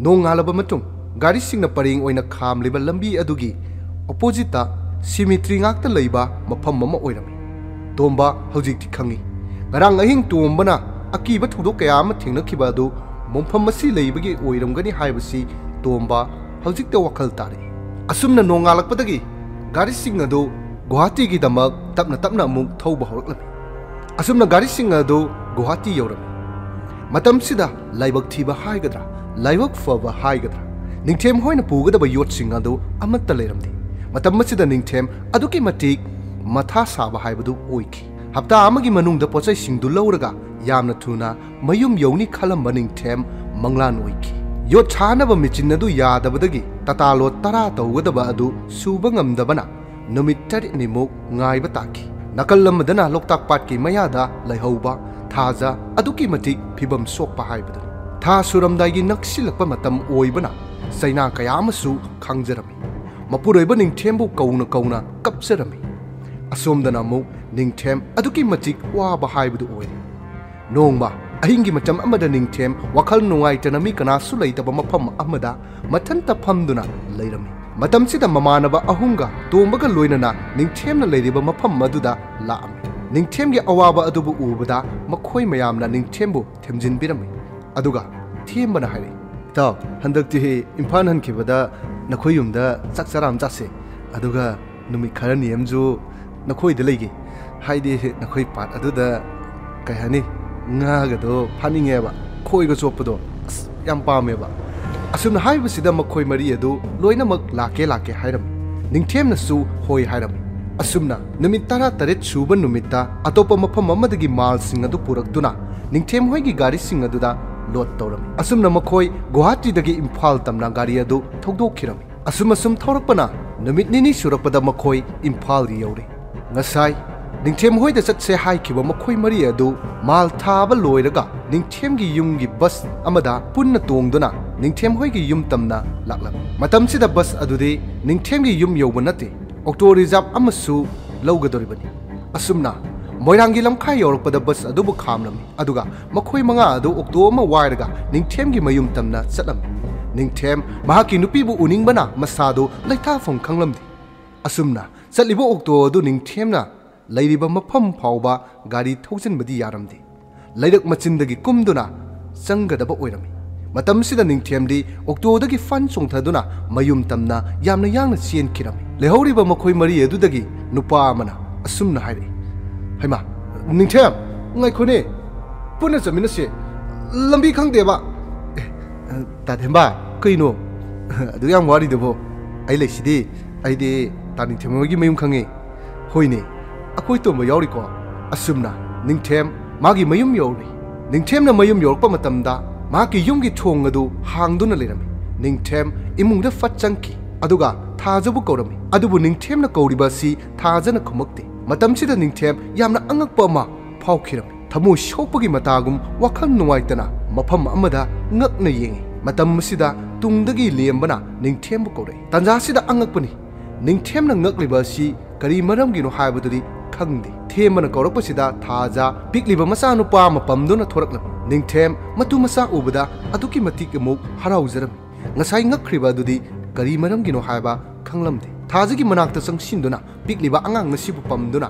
ꯅꯣꯡꯉꯥꯜꯂꯕ ꯃꯇꯨꯡ ꯒꯥꯔꯤꯁꯤꯡꯅ ꯄꯔꯦꯡ ꯑꯣꯏꯅ ꯈꯥꯝꯂꯤꯕ ꯂꯝꯕꯤ ꯑꯗꯨꯒꯤ ꯑꯣꯄꯣꯖꯤꯠꯇ ꯁꯤꯃꯤꯇ꯭ꯔꯤ ꯉꯥꯛꯇ ꯂꯩꯕ ꯃꯐꯝ ꯑꯃ ꯑꯣꯏꯔꯝꯃꯤ꯫ ꯇꯣꯝꯕ ꯍꯧꯖꯤꯛꯇꯤ ꯈꯪꯏ, ꯉꯔꯥꯡ ꯑꯍꯤꯡ ꯇꯣꯝꯕꯅ ꯑꯀꯤꯕ ꯊꯧꯗꯣꯛ ꯀꯌꯥ ꯑꯃ ꯊꯦꯡꯅꯈꯤꯕ ꯑꯗꯨ ꯃꯐꯝ ꯑꯁꯤ ꯂꯩꯕꯒꯤ ꯑꯣꯏꯔꯝꯒꯅꯤ ꯍꯥꯏꯕꯁꯤ ꯇꯣꯝꯕ ꯍꯧꯖꯤꯛꯇ ꯋꯥꯈꯜ ꯇꯥꯔꯛꯏ꯫ ꯑꯁꯨꯝꯅ ꯅꯣꯡꯉꯥꯜꯂꯛꯄꯗꯒꯤ ꯒꯥꯔꯤꯁꯤꯡ ꯑꯗꯨ ꯒꯨꯋꯥꯍꯥꯇꯤꯒꯤꯗꯃꯛ ꯇꯞꯅ ꯇꯞꯅ ꯑꯃꯨꯛ ꯊꯧꯕ ꯍꯧꯔꯛꯂꯝꯃꯤ꯫ ꯑꯁꯨꯝꯅ ꯒꯥꯔꯤꯁꯤꯡ ꯑꯗꯨ ꯒꯨꯋꯥꯍꯥꯇꯤ ꯌꯧꯔꯝꯃꯤ꯫ ꯃꯇꯝꯁꯤꯗ ꯂꯥꯏꯕꯛ ꯊꯤꯕ ꯍꯥꯏꯒꯗ꯭ꯔꯥ, ꯂꯥꯏꯕꯛ ꯐꯕ ꯍꯥꯏꯒꯗ꯭ꯔꯥ, ꯅꯤꯡꯊꯦꯝ ꯍꯣꯏꯅ ꯄꯨꯒꯗꯕ ꯌꯣꯠꯁꯤꯡ ꯑꯗꯨ ꯑꯃꯠꯇ ꯂꯩꯔꯝꯗꯦ꯫ ꯃꯇꯝ ꯑꯁꯤꯗ ꯅꯤꯡꯊꯦꯝ ꯑꯗꯨꯛꯀꯤ ꯃꯇꯤꯛ ꯃꯊꯥ ꯁꯥꯕ ꯍꯥꯏꯕꯗꯨ ꯑꯣꯏꯈꯤ꯫ ꯍꯞꯇꯥ ꯑꯃꯒꯤ ꯃꯅꯨꯡꯗ ꯄꯣꯠꯆꯩꯁꯤꯡꯗꯨ ꯂꯧꯔꯒ ꯌꯥꯝꯅ ꯊꯨꯅ ꯃꯌꯨꯝ ꯌꯧꯅꯤ ꯈꯜꯂꯝꯕ ꯅꯤꯡꯊꯦꯝ ꯃꯪꯂꯥꯟ ꯑꯣꯏꯈꯤ꯫ ꯌꯣꯠ ꯁꯥꯅꯕ ꯃꯦꯆꯤꯟ ꯑꯗꯨ ꯌꯥꯗꯕꯗꯒꯤ ꯇꯥꯇꯥ ꯂꯣꯠ ꯇꯔꯥ ꯇꯧꯒꯗꯕ ꯑꯗꯨ ꯁꯨꯕ ꯉꯝꯗꯕꯅ ꯅꯨꯃꯤꯠ ꯇꯔꯦꯠꯅꯤꯃꯨꯛ ꯉꯥꯏꯕ ꯇꯥꯈꯤ꯫ ꯅꯥꯀꯜ ꯑꯃꯗꯅ ꯂꯣꯛꯇꯥꯛ ꯄꯥꯠꯀꯤ ꯃꯌꯥꯗ ꯂꯩꯍꯧꯕ ꯊꯥꯖ ꯑꯗꯨꯛꯀꯤ ꯃꯇꯤꯛ ꯐꯤꯕꯝ ꯁꯣꯛꯄ ꯍꯥꯏꯕꯗꯨꯅꯤ꯫ ꯊꯥ ꯁꯨꯔꯝꯗꯥꯏꯒꯤ ꯅꯛꯁꯤꯜꯂꯛꯄ ꯃꯇꯝ ꯑꯣꯏꯕꯅ ꯆꯩꯅꯥ ꯀꯌꯥ ꯑꯃꯁꯨ ꯈꯥꯡꯖꯔꯝꯃꯤ꯫ ꯃꯄꯨꯔꯣꯏꯕ ꯅꯤꯡꯊꯦꯝꯕꯨ ꯀꯧꯅ ꯀꯧꯅ ꯀꯞꯆꯔꯝꯃꯤ꯫ ꯑꯁꯣꯝꯗꯅ ꯑꯃꯨꯛ ꯅꯤꯡꯊꯦꯝ ꯑꯗꯨꯛꯀꯤ ꯃꯇꯤꯛ ꯋꯥꯕ ꯍꯥꯏꯕꯗꯨ ꯑꯣꯏꯔꯦ꯫ ꯅꯣꯡꯃ ꯑꯍꯤꯡꯒꯤ ꯃꯇꯝ ꯑꯃꯗ ꯅꯤꯡꯊꯦꯝ ꯋꯥꯈꯜ ꯅꯨꯡꯉꯥꯏꯇꯅ ꯃꯤ ꯀꯅꯥꯁꯨ ꯂꯩꯇꯕ ꯃꯐꯝ ꯑꯃꯗ ꯃꯊꯟꯇ ꯐꯝꯗꯨꯅ ꯂꯩꯔꯝꯃꯤ꯫ ꯃꯇꯝꯁꯤꯗ ꯃꯃꯥꯟꯅꯕ ꯑꯍꯨꯝꯒ ꯇꯣꯝꯕꯒ ꯂꯣꯏꯅꯅ ꯅꯤꯡꯊꯦꯝꯅ ꯂꯩꯔꯤꯕ ꯃꯐꯝ ꯑꯗꯨꯗ ꯂꯥꯛꯑꯝꯃꯤ꯫ ꯅꯤꯡꯊꯦꯝꯒꯤ ꯑꯋꯥꯕ ꯑꯗꯨꯕꯨ ꯎꯕꯗ ꯃꯈꯣꯏ ꯃꯌꯥꯝꯅ ꯅꯤꯡꯊꯦꯝꯕꯨ ꯊꯦꯝꯖꯤꯟꯕꯤꯔꯝꯃꯤ꯫ ꯑꯗꯨꯒ ꯊꯦꯝꯕꯅ ꯍꯥꯏꯔꯛꯏ, "ꯏꯇꯥꯎ, ꯍꯟꯗꯛꯇꯤ ꯏꯝꯐꯥꯜ ꯍꯟꯈꯤꯕꯗ ꯅꯈꯣꯏ ꯌꯨꯝꯗ ꯆꯥꯛ ꯆꯔꯥ ꯑꯃ ꯆꯥꯁꯦ, ꯑꯗꯨꯒ ꯅꯨꯃꯤꯠ ꯈꯔꯅꯤ ꯑꯃꯁꯨ ꯅꯈꯣꯏꯗ ꯂꯩꯒꯦ꯫ ꯍꯥꯏꯗꯤ ꯅꯈꯣꯏ ꯄꯥꯠ ꯑꯗꯨꯗ, ꯀꯩ ꯍꯥꯏꯅꯤ, ꯉꯥꯒꯗꯣ ꯐꯥꯅꯤꯡꯉꯦꯕ, ꯈꯣꯏꯒ ꯆꯣꯞꯄꯗꯣ ꯑꯁ ꯌꯥꯝ ꯄꯥꯝꯃꯦꯕ"꯫ ꯑꯁꯨꯝꯅ ꯍꯥꯏꯕꯁꯤꯗ ꯃꯈꯣꯏ ꯃꯔꯤ ꯑꯗꯨ ꯂꯣꯏꯅꯃꯛ "ꯂꯥꯛꯀꯦ, ꯂꯥꯛꯀꯦ" ꯍꯥꯏꯔꯝꯃꯤ꯫ ꯅꯤꯡꯊꯦꯝꯅꯁꯨ "ꯍꯣꯏ" ꯍꯥꯏꯔꯝꯃꯤ꯫ ꯑꯁꯨꯝꯅ ꯅꯨꯃꯤꯠ ꯇꯔꯥꯇꯔꯦꯠ ꯁꯨꯕ ꯅꯨꯃꯤꯠꯇ ꯑꯇꯣꯞꯄ ꯃꯐꯝ ꯑꯃꯗꯒꯤ ꯃꯥꯜꯁꯤꯡ ꯑꯗꯨ ꯄꯨꯔꯛꯇꯨꯅ ꯅꯤꯡꯊꯦꯝ ꯍꯣꯏꯒꯤ ꯒꯥꯔꯤꯁꯤꯡ ꯑꯗꯨꯗ ꯂꯣꯗ ꯇꯧꯔꯝꯃꯤ꯫ ꯑꯁꯨꯝꯅ ꯃꯈꯣꯏ ꯒꯨꯋꯥꯍꯥꯇꯤꯗꯒꯤ ꯏꯝꯐꯥꯜ ꯇꯝꯅ ꯒꯥꯔꯤ ꯑꯗꯨ ꯊꯧꯗꯣꯛꯈꯤꯔꯝꯃꯤ꯫ ꯑꯁꯨꯝ ꯑꯁꯨꯝ ꯊꯧꯔꯛꯄꯅ ꯅꯨꯃꯤꯠ ꯅꯤꯅꯤ ꯁꯨꯔꯛꯄꯗ ꯃꯈꯣꯏ ꯏꯝꯐꯥꯜ ꯌꯧꯔꯦ꯫ ꯉꯁꯥꯏ ꯅꯤꯡꯊꯦꯝ ꯍꯣꯏꯗ ꯆꯠꯁꯦ ꯍꯥꯏꯈꯤꯕ ꯃꯈꯣꯏ ꯃꯔꯤ ꯑꯗꯨ ꯃꯥꯜ ꯊꯥꯕ ꯂꯣꯏꯔꯒ ꯅꯤꯡꯊꯦꯝꯒꯤ ꯌꯨꯝꯒꯤ ꯕꯁ ꯑꯃꯗ ꯄꯨꯟꯅ ꯇꯣꯡꯗꯨꯅ ꯅꯤꯡꯊꯦꯝ ꯍꯣꯏꯒꯤ ꯌꯨꯝ ꯇꯝꯅ ꯂꯥꯛꯂꯝꯃꯤ꯫ ꯃꯇꯝꯁꯤꯗ ꯕꯁ ꯑꯗꯨꯗꯤ ꯅꯤꯡꯊꯦꯝꯒꯤ ꯌꯨꯝ ꯌꯧꯕ ꯅꯠꯇꯦ, ꯑꯣꯛꯇꯣ ꯔꯤꯖꯥꯕ ꯑꯃꯁꯨ ꯂꯧꯒꯗꯧꯔꯤꯕꯅꯤ꯫ ꯑꯁꯨꯝꯅ ꯃꯣꯏꯔꯥꯡꯒꯤ ꯂꯝꯈꯥꯏ ꯌꯧꯔꯛꯄꯗ ꯕꯁ ꯑꯗꯨꯕꯨ ꯈꯥꯝꯂꯝꯃꯤ, ꯑꯗꯨꯒ ꯃꯈꯣꯏ ꯃꯉꯥ ꯑꯗꯨ ꯑꯣꯛꯇꯣ ꯑꯃ ꯋꯥꯏꯔꯒ ꯅꯤꯡꯊꯦꯝꯒꯤ ꯃꯌꯨꯝ ꯇꯝꯅ ꯆꯠꯂꯝꯃꯤ꯫ ꯅꯤꯡꯊꯦꯝ ꯃꯍꯥꯛꯀꯤ ꯅꯨꯄꯤꯕꯨ ꯎꯅꯤꯡꯕꯅ ꯃꯁꯥꯗꯨ ꯂꯩꯊꯥꯐꯝ ꯈꯪꯂꯝꯗꯦ꯫ ꯑꯁꯨꯝꯅ ꯆꯠꯂꯤꯕ ꯑꯣꯛꯇꯣ ꯑꯗꯨ ꯅꯤꯡꯊꯦꯝꯅ ꯂꯩꯔꯤꯕ ꯃꯐꯝ ꯐꯥꯎꯕ ꯒꯥꯔꯤ ꯊꯧꯖꯤꯟꯕꯗꯤ ꯌꯥꯔꯝꯗꯦ꯫ ꯂꯩꯔꯛ ꯃꯆꯤꯟꯗꯒꯤ ꯀꯨꯝꯗꯨꯅ ꯆꯪꯒꯗꯕ ꯑꯣꯏꯔꯝꯃꯤ꯫ ꯃꯇꯝꯁꯤꯗ ꯅꯤꯡꯊꯦꯝꯗꯤ ꯑꯣꯛꯇꯣꯗꯒꯤ ꯐꯟ ꯆꯣꯡꯊꯗꯨꯅ ꯃꯌꯨꯝ ꯇꯝꯅ ꯌꯥꯝꯅ ꯌꯥꯡꯅ ꯆꯦꯟꯈꯤꯔꯝꯃꯤ꯫ ꯂꯩꯍꯧꯔꯤꯕ ꯃꯈꯣꯏ ꯃꯔꯤ ꯑꯗꯨꯗꯒꯤ ꯅꯨꯄꯥ ꯑꯃꯅ ꯑꯁꯨꯝꯅ ꯍꯥꯏꯔꯛꯏ, "ꯍꯩꯃꯥ, ꯅꯤꯡꯊꯦꯝ, ꯉꯥꯏꯈꯣꯅꯦ, ꯄꯨꯟꯅ ꯆꯠꯃꯤꯟꯅꯁꯦ, ꯂꯝꯕꯤ ꯈꯪꯗꯦꯕ"꯫ "ꯑꯦ, ꯇꯥꯊꯦꯝꯕ, ꯀꯩꯅꯣ ꯑꯗꯨ ꯌꯥꯝ ꯋꯥꯔꯤꯗꯨꯕꯣ? ꯑꯩ ꯂꯩꯁꯤꯗꯤ, ꯑꯩꯗꯤ ꯇꯥ ꯅꯤꯡꯊꯦꯝ ꯍꯣꯏꯒꯤ ꯃꯌꯨꯝ ꯈꯪꯉꯤ"꯫ "ꯍꯣꯏꯅꯦ, ꯑꯩꯈꯣꯏ ꯇꯣꯝꯕ ꯌꯥꯎꯔꯤꯀꯣ"꯫ ꯑꯁꯨꯝꯅ ꯅꯤꯡꯊꯦꯝ ꯃꯥꯒꯤ ꯃꯌꯨꯝ ꯌꯧꯔꯦ꯫ ꯅꯤꯡꯊꯦꯝꯅ ꯃꯌꯨꯝ ꯌꯧꯔꯛꯄ ꯃꯇꯝꯗ ꯃꯍꯥꯛꯀꯤ ꯌꯨꯝꯒꯤ ꯊꯣꯡ ꯑꯗꯨ ꯍꯥꯡꯗꯨꯅ ꯂꯩꯔꯝꯃꯤ꯫ ꯅꯤꯡꯊꯦꯝ ꯏꯃꯨꯡꯗ ꯐꯠ ꯆꯪꯈꯤ, ꯑꯗꯨꯒ ꯊꯥꯖꯕꯨ ꯀꯧꯔꯝꯃꯤ꯫ ꯑꯗꯨꯕꯨ ꯅꯤꯡꯊꯦꯝꯅ ꯀꯧꯔꯤꯕ ꯑꯁꯤ ꯊꯥꯖꯅ ꯈꯨꯝꯃꯛꯇꯦ꯫ ꯃꯇꯝꯁꯤꯗ ꯅꯤꯡꯊꯦꯝ ꯌꯥꯝꯅ ꯑꯉꯛꯄ ꯑꯃ ꯐꯥꯎꯈꯤꯔꯝꯃꯤ꯫ ꯊꯃꯣꯏ ꯁꯣꯛꯄꯒꯤ ꯃꯇꯥꯒꯨꯝ ꯋꯥꯈꯜ ꯅꯨꯡꯉꯥꯏꯇꯅ ꯃꯐꯝ ꯑꯃꯗ ꯉꯛꯅ ꯌꯦꯡꯉꯤ꯫ ꯃꯇꯝ ꯑꯁꯤꯗ ꯇꯨꯡꯗꯒꯤ ꯂꯦꯝꯕꯅ ꯅꯤꯡꯊꯦꯝꯕꯨ ꯀꯧꯔꯛꯏ꯫ ꯇꯥꯟꯖꯥꯁꯤꯗ ꯑꯉꯛꯄꯅꯤ꯫ ꯅꯤꯡꯊꯦꯝꯅ ꯉꯛꯂꯤꯕ ꯑꯁꯤ ꯀꯔꯤ ꯃꯔꯝꯒꯤꯅꯣ ꯍꯥꯏꯕꯗꯨꯗꯤ ꯈꯪꯗꯦ꯫ ꯊꯦꯝꯕꯅ ꯀꯧꯔꯛꯄꯁꯤꯗ ꯊꯥꯖ ꯄꯤꯛꯂꯤꯕ ꯃꯆꯥꯅꯨꯄꯥ ꯑꯃ ꯄꯝꯗꯨꯅ ꯊꯣꯔꯛꯂꯝꯃꯤ꯫ ꯅꯤꯡꯊꯦꯝ ꯃꯇꯨ ꯃꯆꯥ ꯎꯕꯗ ꯑꯗꯨꯛꯀꯤ ꯃꯇꯤꯛ ꯑꯃꯨꯛ ꯍꯔꯥꯎꯖꯔꯝꯃꯤ꯫ ꯉꯁꯥꯏ ꯉꯛꯈ꯭ꯔꯤꯕ ꯑꯗꯨꯗꯤ ꯀꯔꯤ ꯃꯔꯝꯒꯤꯅꯣ ꯍꯥꯏꯕ ꯈꯪꯂꯝꯗꯦ꯫ ꯊꯥꯖꯒꯤ ꯃꯅꯥꯛꯇ ꯆꯪꯁꯤꯟꯗꯨꯅ ꯄꯤꯛꯂꯤꯕ ꯑꯉꯥꯡ ꯑꯁꯤꯕꯨ ꯄꯝꯗꯨꯅ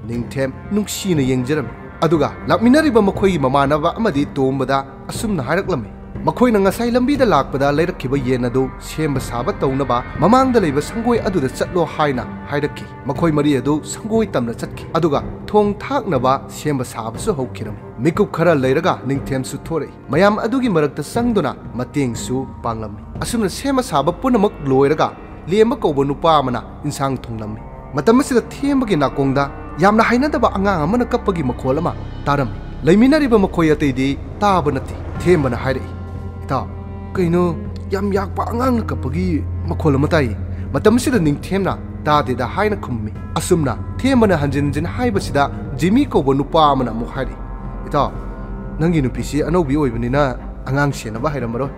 ꯅꯤꯡꯊꯦꯝ ꯅꯨꯡꯁꯤꯅ ꯌꯦꯡꯖꯔꯝꯃꯤ꯫ ꯑꯗꯨꯒ ꯂꯥꯛꯃꯤꯟꯅꯔꯤꯕ ꯃꯈꯣꯏꯒꯤ ꯃꯃꯥꯟꯅꯕ ꯑꯃꯗꯤ ꯇꯣꯝꯕꯗ ꯑꯁꯨꯝꯅ ꯍꯥꯏꯔꯛꯂꯝꯃꯤ, ꯃꯈꯣꯏꯅ ꯉꯁꯥꯏ ꯂꯝꯕꯤꯗ ꯂꯥꯛꯄꯗ ꯂꯩꯔꯛꯈꯤꯕ ꯌꯦꯟ ꯑꯗꯨ ꯁꯦꯝꯕ ꯁꯥꯕ ꯇꯧꯅꯕ ꯃꯃꯥꯡꯗ ꯂꯩꯕ ꯁꯪꯒꯣꯏ ꯑꯗꯨꯗ ꯆꯠꯂꯣ ꯍꯥꯏꯅ ꯍꯥꯏꯔꯛꯈꯤ꯫ ꯃꯈꯣꯏ ꯃꯔꯤ ꯑꯗꯨ ꯁꯪꯒꯣꯏ ꯇꯝꯅ ꯆꯠꯈꯤ, ꯑꯗꯨꯒ ꯊꯣꯡ ꯊꯥꯛꯅꯕ ꯁꯦꯝꯕ ꯁꯥꯕꯁꯨ ꯍꯧꯈꯤꯔꯝꯃꯤ꯫ ꯃꯤꯀꯨꯞ ꯈꯔ ꯂꯩꯔꯒ ꯅꯤꯡꯊꯦꯝꯁꯨ ꯊꯣꯔꯛꯏ꯫ ꯃꯌꯥꯝ ꯑꯗꯨꯒꯤ ꯃꯔꯛꯇ ꯆꯪꯗꯨꯅ ꯃꯇꯦꯡꯁꯨ ꯄꯥꯡꯂꯝꯃꯤ꯫ ꯑꯁꯨꯝꯅ ꯁꯦꯝꯕ ꯁꯥꯕ ꯄꯨꯝꯅꯃꯛ ꯂꯣꯏꯔꯒ ꯂꯦꯝꯕ ꯀꯧꯕ ꯅꯨꯄꯥ ꯑꯃꯅ ꯏꯟꯁꯥꯡ ꯊꯣꯡꯂꯝꯃꯤ꯫ ꯃꯇꯝ ꯑꯁꯤꯗ ꯊꯦꯝꯕꯒꯤ ꯅꯥꯀꯣꯡꯗ ꯌꯥꯝꯅ ꯍꯩꯅꯗꯕ ꯑꯉꯥꯡ ꯑꯃꯅ ꯀꯞꯄꯒꯤ ꯃꯈꯣꯜ ꯑꯃ ꯇꯥꯔꯝꯃꯤ꯫ ꯂꯩꯃꯤꯟꯅꯔꯤꯕ ꯃꯈꯣꯏ ꯑꯇꯩꯗꯤ ꯇꯥꯕ ꯅꯠꯇꯦ꯫ ꯊꯦꯝꯕꯅ ꯍꯥꯏꯔꯛꯏ, "ꯏꯇꯥꯎ, ꯀꯩꯅꯣ, ꯌꯥꯝ ꯌꯥꯛꯄ ꯑꯉꯥꯡꯅ ꯀꯞꯄꯒꯤ ꯃꯈꯣꯜ ꯑꯃ ꯇꯥꯏ"꯫ ꯃꯇꯝ ꯑꯁꯤꯗ ꯅꯤꯡꯊꯦꯝꯅ "ꯇꯥꯗꯦꯗ" ꯍꯥꯏꯅ ꯈꯨꯝꯃꯤ꯫ ꯑꯁꯨꯝꯅ ꯊꯦꯝꯕꯅ ꯍꯟꯖꯤꯟ ꯍꯟꯖꯤꯟ ꯍꯥꯏꯕꯁꯤꯗ ꯖꯤꯃꯤ ꯀꯧꯕ ꯅꯨꯄꯥ ꯑꯃꯅ ꯑꯃꯨꯛ ꯍꯥꯏꯔꯛꯏ, "ꯏꯇꯥꯎ, ꯅꯪꯒꯤ ꯅꯨꯄꯤꯁꯤ ꯑꯅꯧꯕꯤ ꯑꯣꯏꯕꯅꯤꯅ ꯑꯉꯥꯡ ꯁꯦꯟꯅꯕ ꯍꯩꯔꯝꯃꯔꯣꯏ꯫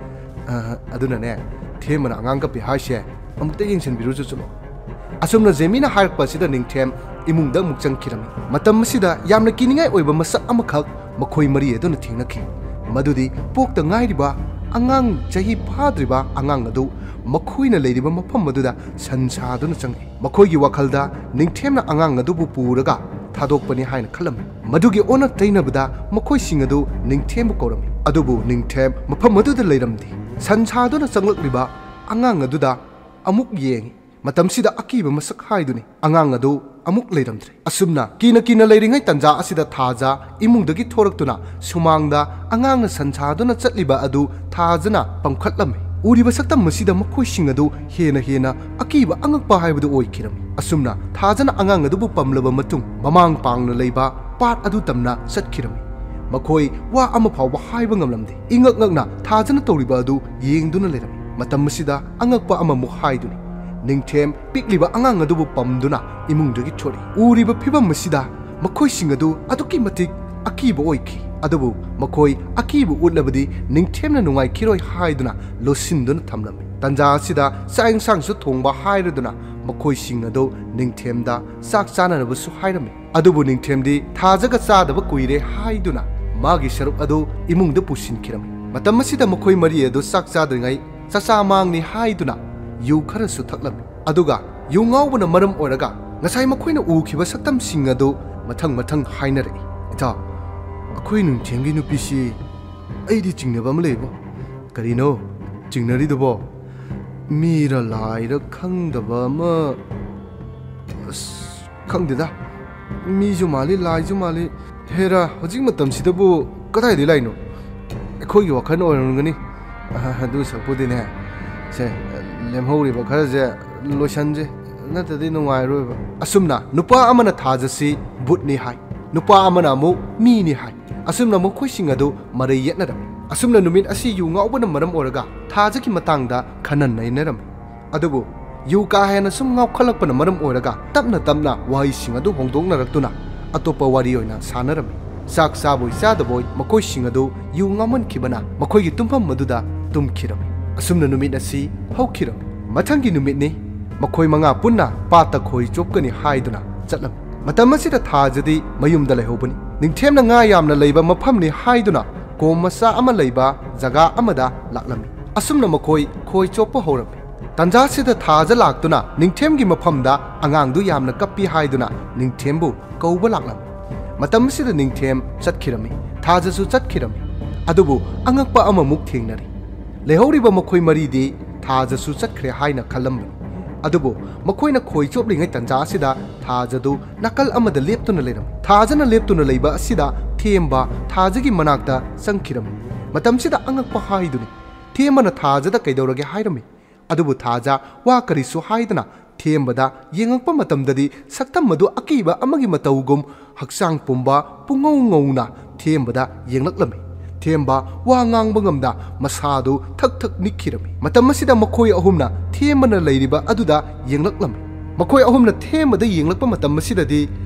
ꯑ, ꯑꯗꯨꯅꯅꯦ, ꯊꯦꯝꯕꯅ ꯑꯉꯥꯡ ꯀꯞꯄꯤ ꯍꯥꯏꯁꯦ ꯑꯃꯨꯛꯇ ꯌꯦꯡꯁꯤꯟꯕꯤꯔꯨꯆꯣ ꯆꯠꯂꯣ"꯫ ꯑꯁꯨꯝꯅ ꯖꯦꯃꯤꯅ ꯍꯥꯏꯔꯛꯄ ꯑꯁꯤꯗ ꯅꯤꯡꯊꯦꯝ ꯏꯃꯨꯡꯗ ꯑꯃꯨꯛ ꯆꯪꯈꯤꯔꯝꯃꯤ꯫ ꯃꯇꯝ ꯑꯁꯤꯗ ꯌꯥꯝꯅ ꯀꯤꯅꯤꯡꯉꯥꯏ ꯑꯣꯏꯕ ꯃꯁꯛ ꯑꯃꯈꯛ ꯃꯈꯣꯏ ꯃꯔꯤ ꯑꯗꯨꯅ ꯊꯦꯡꯅꯈꯤ꯫ ꯃꯗꯨꯗꯤ ꯄꯣꯛꯇ ꯉꯥꯏꯔꯤꯕ ꯑꯉꯥꯡ, ꯆꯍꯤ ꯐꯥꯗ꯭ꯔꯤꯕ ꯑꯉꯥꯡ ꯑꯗꯨ ꯃꯈꯣꯏꯅ ꯂꯩꯔꯤꯕ ꯃꯐꯝ ꯑꯗꯨꯗ ꯁꯟ ꯁꯥꯗꯨꯅ ꯆꯪꯉꯛꯏ꯫ ꯃꯈꯣꯏꯒꯤ ꯋꯥꯈꯜꯗ ꯅꯤꯡꯊꯦꯝꯅ ꯑꯉꯥꯡ ꯑꯗꯨꯕꯨ ꯄꯨꯔꯒ ꯊꯥꯗꯣꯛꯄꯅꯤ ꯍꯥꯏꯅ ꯈꯜꯂꯝꯃꯤ꯫ ꯃꯗꯨꯒꯤ ꯑꯣꯟꯅ ꯇꯩꯅꯕꯗ ꯃꯈꯣꯏꯁꯤꯡ ꯑꯗꯨ ꯅꯤꯡꯊꯦꯝꯕꯨ ꯀꯧꯔꯝꯃꯤ꯫ ꯑꯗꯨꯕꯨ ꯅꯤꯡꯊꯦꯝ ꯃꯐꯝ ꯑꯗꯨꯗ ꯂꯩꯔꯝꯗꯦ꯫ ꯁꯟ ꯁꯥꯗꯨꯅ ꯆꯪꯂꯛꯂꯤꯕ ꯑꯉꯥꯡ ꯑꯗꯨꯗ ꯑꯃꯨꯛ ꯌꯦꯡꯉꯤ꯫ ꯃꯇꯝꯁꯤꯗ ꯑꯀꯤꯕ ꯃꯁꯛ ꯍꯥꯏꯗꯨꯅꯤ꯫ ꯑꯉꯥꯡ ꯑꯗꯨ ꯑꯃꯨꯛ ꯂꯩꯔꯝꯗ꯭ꯔꯦ꯫ ꯑꯁꯨꯝꯅ ꯀꯤꯅ ꯀꯤꯅ ꯂꯩꯔꯤꯉꯩ ꯇꯟꯖꯥ ꯑꯁꯤꯗ ꯊꯥꯖ ꯏꯃꯨꯡꯗꯒꯤ ꯊꯣꯔꯛꯇꯨꯅ ꯁꯨꯃꯥꯡꯗ ꯑꯉꯥꯡꯅ ꯁꯟ ꯁꯥꯗꯨꯅ ꯆꯠꯂꯤꯕ ꯑꯗꯨ ꯊꯥꯖꯅ ꯄꯝꯈꯠꯂꯝꯃꯤ꯫ ꯎꯔꯤꯕ ꯁꯛꯇꯝ ꯑꯁꯤꯗ ꯃꯈꯣꯏꯁꯤꯡ ꯑꯗꯨ ꯍꯦꯟꯅ ꯍꯦꯟꯅ ꯑꯀꯤꯕ ꯑꯉꯛꯄ ꯍꯥꯏꯕꯗꯨ ꯑꯣꯏꯈꯤꯔꯝꯃꯤ꯫ ꯑꯁꯨꯝꯅ ꯊꯥꯖꯅ ꯑꯉꯥꯡ ꯑꯗꯨꯕꯨ ꯄꯝꯂꯕ ꯃꯇꯨꯡ ꯃꯃꯥꯡ ꯄꯥꯡꯅ ꯂꯩꯕ ꯄꯥꯠ ꯑꯗꯨ ꯇꯝꯅ ꯆꯠꯈꯤꯔꯝꯃꯤ꯫ ꯃꯈꯣꯏ ꯋꯥ ꯑꯃ ꯐꯥꯎꯕ ꯍꯥꯏꯕ ꯉꯝꯂꯝꯗꯦ꯫ ꯏꯉꯛ ꯉꯛꯅ ꯊꯥꯖꯅ ꯇꯧꯔꯤꯕ ꯑꯗꯨ ꯌꯦꯡꯗꯨꯅ ꯂꯩꯔꯝꯃꯤ꯫ ꯃꯇꯝ ꯑꯁꯤꯗ ꯑꯉꯛꯄ ꯑꯃꯃꯨꯛ ꯍꯥꯏꯗꯨꯅꯤ꯫ ꯅꯤꯡꯊꯦꯝ ꯄꯤꯛꯂꯤꯕ ꯑꯉꯥꯡ ꯑꯗꯨꯕꯨ ꯄꯝꯗꯨꯅ ꯏꯃꯨꯡꯗꯒꯤ ꯊꯣꯔꯛꯏ꯫ ꯎꯔꯤꯕ ꯐꯤꯚꯝ ꯑꯁꯤꯗ ꯃꯈꯣꯏꯁꯤꯡ ꯑꯗꯨ ꯑꯗꯨꯛꯀꯤ ꯃꯇꯤꯛ ꯑꯀꯤꯕ ꯑꯣꯏꯈꯤ꯫ ꯑꯗꯨꯕꯨ ꯃꯈꯣꯏ ꯑꯀꯤꯕ ꯎꯠꯂꯕꯗꯤ ꯅꯤꯡꯊꯦꯝꯅ ꯅꯨꯡꯉꯥꯏꯈꯤꯔꯣꯏ ꯍꯥꯏꯗꯨꯅ ꯂꯣꯠꯁꯤꯟꯗꯨꯅ ꯊꯝꯂꯝꯃꯤ꯫ ꯇꯟꯖꯥ ꯑꯁꯤꯗ ꯆꯥꯛ ꯏꯟꯁꯥꯡꯁꯨ ꯊꯣꯡꯕ ꯍꯥꯏꯔꯗꯨꯅ ꯃꯈꯣꯏꯁꯤꯡ ꯑꯗꯨ ꯅꯤꯡꯊꯦꯝꯗ ꯆꯥꯛ ꯆꯥꯅꯅꯕꯁꯨ ꯍꯥꯏꯔꯝꯃꯤ꯫ ꯑꯗꯨꯕꯨ ꯅꯤꯡꯊꯦꯝꯗꯤ ꯊꯥꯖꯒ ꯆꯥꯗꯕ ꯀꯨꯏꯔꯦ ꯍꯥꯏꯗꯨꯅ ꯃꯥꯒꯤ ꯁꯔꯨꯛ ꯑꯗꯨ ꯏꯃꯨꯡꯗ ꯄꯨꯁꯤꯟꯈꯤꯔꯝꯃꯤ꯫ ꯃꯇꯝ ꯑꯁꯤꯗ ꯃꯈꯣꯏ ꯃꯔꯤ ꯑꯗꯨ ꯆꯥꯛ ꯆꯥꯗ꯭ꯔꯤꯉꯩ ꯆꯥꯛꯆꯥ ꯃꯥꯡꯅꯤ ꯍꯥꯏꯗꯨꯅ ꯌꯨ ꯈꯔꯁꯨ ꯊꯛꯂꯝꯃꯤ꯫ ꯑꯗꯨꯒ ꯌꯨ ꯉꯥꯎꯕꯅ ꯃꯔꯝ ꯑꯣꯏꯔꯒ ꯉꯁꯥꯏ ꯃꯈꯣꯏꯅ ꯎꯈꯤꯕ ꯁꯛꯇꯝꯁꯤꯡ ꯑꯗꯨ ꯃꯊꯪ ꯃꯊꯪ ꯍꯥꯏꯅꯔꯛꯏ꯫ "ꯏꯇꯥꯎ, ꯑꯩꯈꯣꯏ ꯅꯨꯡꯊꯦꯝꯒꯤ ꯅꯨꯄꯤꯁꯤ ꯑꯩꯗꯤ ꯆꯤꯡꯅꯕ ꯑꯃ ꯂꯩꯕꯣ꯫" "ꯀꯔꯤꯅꯣ ꯆꯤꯡꯅꯔꯤꯗꯨꯕꯣ?" "ꯃꯤꯔ ꯂꯥꯏꯔ ꯈꯪꯗꯕ ꯑꯃ, ꯑꯁ, ꯈꯪꯗꯦꯗ, ꯃꯤꯁꯨ ꯃꯥꯜꯂꯤ, ꯂꯥꯏꯁꯨ ꯃꯥꯜꯂꯤ꯫ ꯍꯦꯔꯥ, ꯍꯧꯖꯤꯛ ꯃꯇꯝꯁꯤꯗꯕꯨ ꯀꯗꯥꯏꯗꯒꯤ ꯂꯥꯛꯏꯅꯣ? ꯑꯩꯈꯣꯏꯒꯤ ꯋꯥꯈꯜ ꯑꯣꯏꯔꯝꯒꯅꯤ꯫ ꯑꯗꯨ ꯁꯛꯄꯨꯗꯤꯅꯦ, ꯁꯦ, ꯂꯦꯝꯍꯧꯔꯤꯕ ꯈꯔꯁꯦ ꯂꯣꯏꯁꯟꯁꯦ, ꯅꯠꯇ꯭ꯔꯗꯤ ꯅꯨꯡꯉꯥꯏꯔꯣꯏꯕ꯫" ꯑꯁꯨꯝꯅ ꯅꯨꯄꯥ ꯑꯃꯅ ꯊꯥꯖꯁꯤ ꯚꯨꯠꯅꯤ ꯍꯥꯏ, ꯅꯨꯄꯥ ꯑꯃꯅ ꯑꯃꯨꯛ ꯃꯤꯅꯤ ꯍꯥꯏ꯫ ꯑꯁꯨꯝꯅ ꯃꯈꯣꯏꯁꯤꯡ ꯑꯗꯨ ꯃꯔꯩ ꯌꯦꯠꯅꯔꯝꯃꯤ꯫ ꯑꯁꯨꯝꯅ ꯅꯨꯃꯤꯠ ꯑꯁꯤ ꯌꯨ ꯉꯥꯎꯕꯅ ꯃꯔꯝ ꯑꯣꯏꯔꯒ ꯊꯥꯖꯒꯤ ꯃꯇꯥꯡꯗ ꯈꯟꯅ ꯅꯩꯅꯔꯝꯃꯤ꯫ ꯑꯗꯨꯕꯨ ꯌꯨ ꯀꯥ ꯍꯦꯟꯅ ꯁꯨꯝ ꯉꯥꯎꯈꯠꯂꯛꯄꯅ ꯃꯔꯝ ꯑꯣꯏꯔꯒ ꯇꯞꯅ ꯇꯞꯅ ꯋꯥꯍꯩꯁꯤꯡ ꯑꯗꯨ ꯍꯣꯡꯗꯣꯛꯅꯔꯛꯇꯨꯅ ꯑꯇꯣꯞꯄ ꯋꯥꯔꯤ ꯑꯣꯏꯅ ꯁꯥꯟꯅꯔꯝꯃꯤ꯫ ꯆꯥꯛ ꯆꯥꯕꯣꯏ ꯆꯥꯗꯕꯣꯏ ꯃꯈꯣꯏꯁꯤꯡ ꯑꯗꯨ ꯌꯨ ꯉꯥꯎꯃꯟꯈꯤꯕꯅ ꯃꯈꯣꯏꯒꯤ ꯇꯨꯝꯐꯝ ꯑꯗꯨꯗ ꯇꯨꯝꯈꯤꯔꯝꯃꯤ꯫ ꯑꯁꯨꯝꯅ ꯅꯨꯃꯤꯠ ꯑꯁꯤ ꯍꯧꯈꯤꯔꯝꯃꯤ꯫ ꯃꯊꯪꯒꯤ ꯅꯨꯃꯤꯠꯅꯤ꯫ ꯃꯈꯣꯏ ꯃꯉꯥ ꯄꯨꯟꯅ ꯄꯥꯠꯇ ꯈꯣꯏ ꯆꯣꯞꯀꯅꯤ ꯍꯥꯏꯗꯨꯅ ꯆꯠꯂꯝꯃꯤ꯫ ꯃꯇꯝ ꯑꯁꯤꯗ ꯊꯥꯖꯗꯤ ꯃꯌꯨꯝꯗ ꯂꯩꯍꯧꯕꯅꯤ꯫ ꯅꯤꯡꯊꯦꯝꯅ ꯉꯥ ꯌꯥꯝꯅ ꯂꯩꯕ ꯃꯐꯝꯅꯤ ꯍꯥꯏꯗꯨꯅ ꯀꯣꯝ ꯃꯆꯥ ꯑꯃ ꯂꯩꯕ ꯖꯒꯥ ꯑꯃꯗ ꯂꯥꯛꯂꯝꯃꯤ꯫ ꯑꯁꯨꯝꯅ ꯃꯈꯣꯏ ꯈꯣꯏ ꯆꯣꯞꯄ ꯍꯧꯔꯝꯃꯤ꯫ ꯇꯟꯖꯥꯁꯤꯗ ꯊꯥꯖ ꯂꯥꯛꯇꯨꯅ ꯅꯤꯡꯊꯦꯝꯒꯤ ꯃꯐꯝꯗ ꯑꯉꯥꯡꯗꯨ ꯌꯥꯝꯅ ꯀꯞꯄꯤ ꯍꯥꯏꯗꯨꯅ ꯅꯤꯡꯊꯦꯝꯕꯨ ꯀꯧꯕ ꯂꯥꯛꯂꯝꯃꯤ꯫ ꯃꯇꯝ ꯑꯁꯤꯗ ꯅꯤꯡꯊꯦꯝ ꯆꯠꯈꯤꯔꯝꯃꯤ, ꯊꯥꯖꯁꯨ ꯆꯠꯈꯤꯔꯝꯃꯤ꯫ ꯑꯗꯨꯕꯨ ꯑꯉꯛꯄ ꯑꯃꯃꯨꯛ ꯊꯦꯡꯅꯔꯤ꯫ ꯂꯩꯍꯧꯔꯤꯕ ꯃꯈꯣꯏ ꯃꯔꯤꯗꯤ ꯊꯥꯖꯁꯨ ꯆꯠꯈ꯭ꯔꯦ ꯍꯥꯏꯅ ꯈꯜꯂꯝꯕꯅꯤ꯫ ꯑꯗꯨꯕꯨ ꯃꯈꯣꯏꯅ ꯈꯣꯏ ꯆꯣꯞꯂꯤꯉꯩ ꯇꯟꯖꯥ ꯑꯁꯤꯗ ꯊꯥꯖꯗꯨ ꯅꯥꯀꯜ ꯑꯃꯗ ꯂꯦꯞꯇꯨꯅ ꯂꯩꯔꯝꯃꯤ꯫ ꯊꯥꯖꯅ ꯂꯦꯞꯇꯨꯅ ꯂꯩꯕ ꯑꯁꯤꯗ ꯊꯦꯝꯕ ꯊꯥꯖꯒꯤ ꯃꯅꯥꯛꯇ ꯆꯪꯈꯤꯔꯝꯃꯤ꯫ ꯃꯇꯝꯁꯤꯗ ꯑꯉꯛꯄ ꯍꯥꯏꯗꯨꯅꯤ꯫ ꯊꯦꯝꯕꯅ ꯊꯥꯖꯗ ꯀꯩꯗꯧꯔꯒꯦ ꯍꯥꯏꯔꯝꯃꯤ꯫ ꯑꯗꯨꯕꯨ ꯊꯥꯖ ꯋꯥ ꯀꯔꯤꯁꯨ ꯍꯥꯏꯗꯅ ꯊꯦꯝꯕꯗ ꯌꯦꯡꯉꯛꯄ ꯃꯇꯝꯗꯗꯤ ꯁꯛꯇꯝ ꯑꯗꯨ ꯑꯀꯤꯕ ꯑꯃꯒꯤ ꯃꯇꯧꯒꯨꯝ ꯍꯛꯆꯥꯡ ꯄꯨꯝꯕ ꯄꯨꯡꯉꯧ ꯉꯧꯅ ꯊꯦꯝꯕꯗ ꯌꯦꯡꯂꯛꯂꯝꯃꯤ꯫ ꯊꯦꯝꯕ ꯋꯥ ꯉꯥꯡꯕ ꯉꯝꯗ ꯃꯁꯥꯗꯨ ꯊꯛ ꯊꯛ ꯅꯤꯛꯈꯤꯔꯝꯃꯤ꯫ ꯃꯇꯝ ꯑꯁꯤꯗ ꯃꯈꯣꯏ ꯑꯍꯨꯝꯅ ꯊꯦꯝꯕꯅ ꯂꯩꯔꯤꯕ ꯑꯗꯨꯗ ꯌꯦꯡꯂꯛꯂꯝꯃꯤ꯫ ꯃꯈꯣꯏ ꯑꯍꯨꯝꯅ ꯊꯦꯝꯕꯗ ꯌꯦꯡꯂꯛꯄ ꯃꯇꯝ ꯑꯁꯤꯗꯗꯤ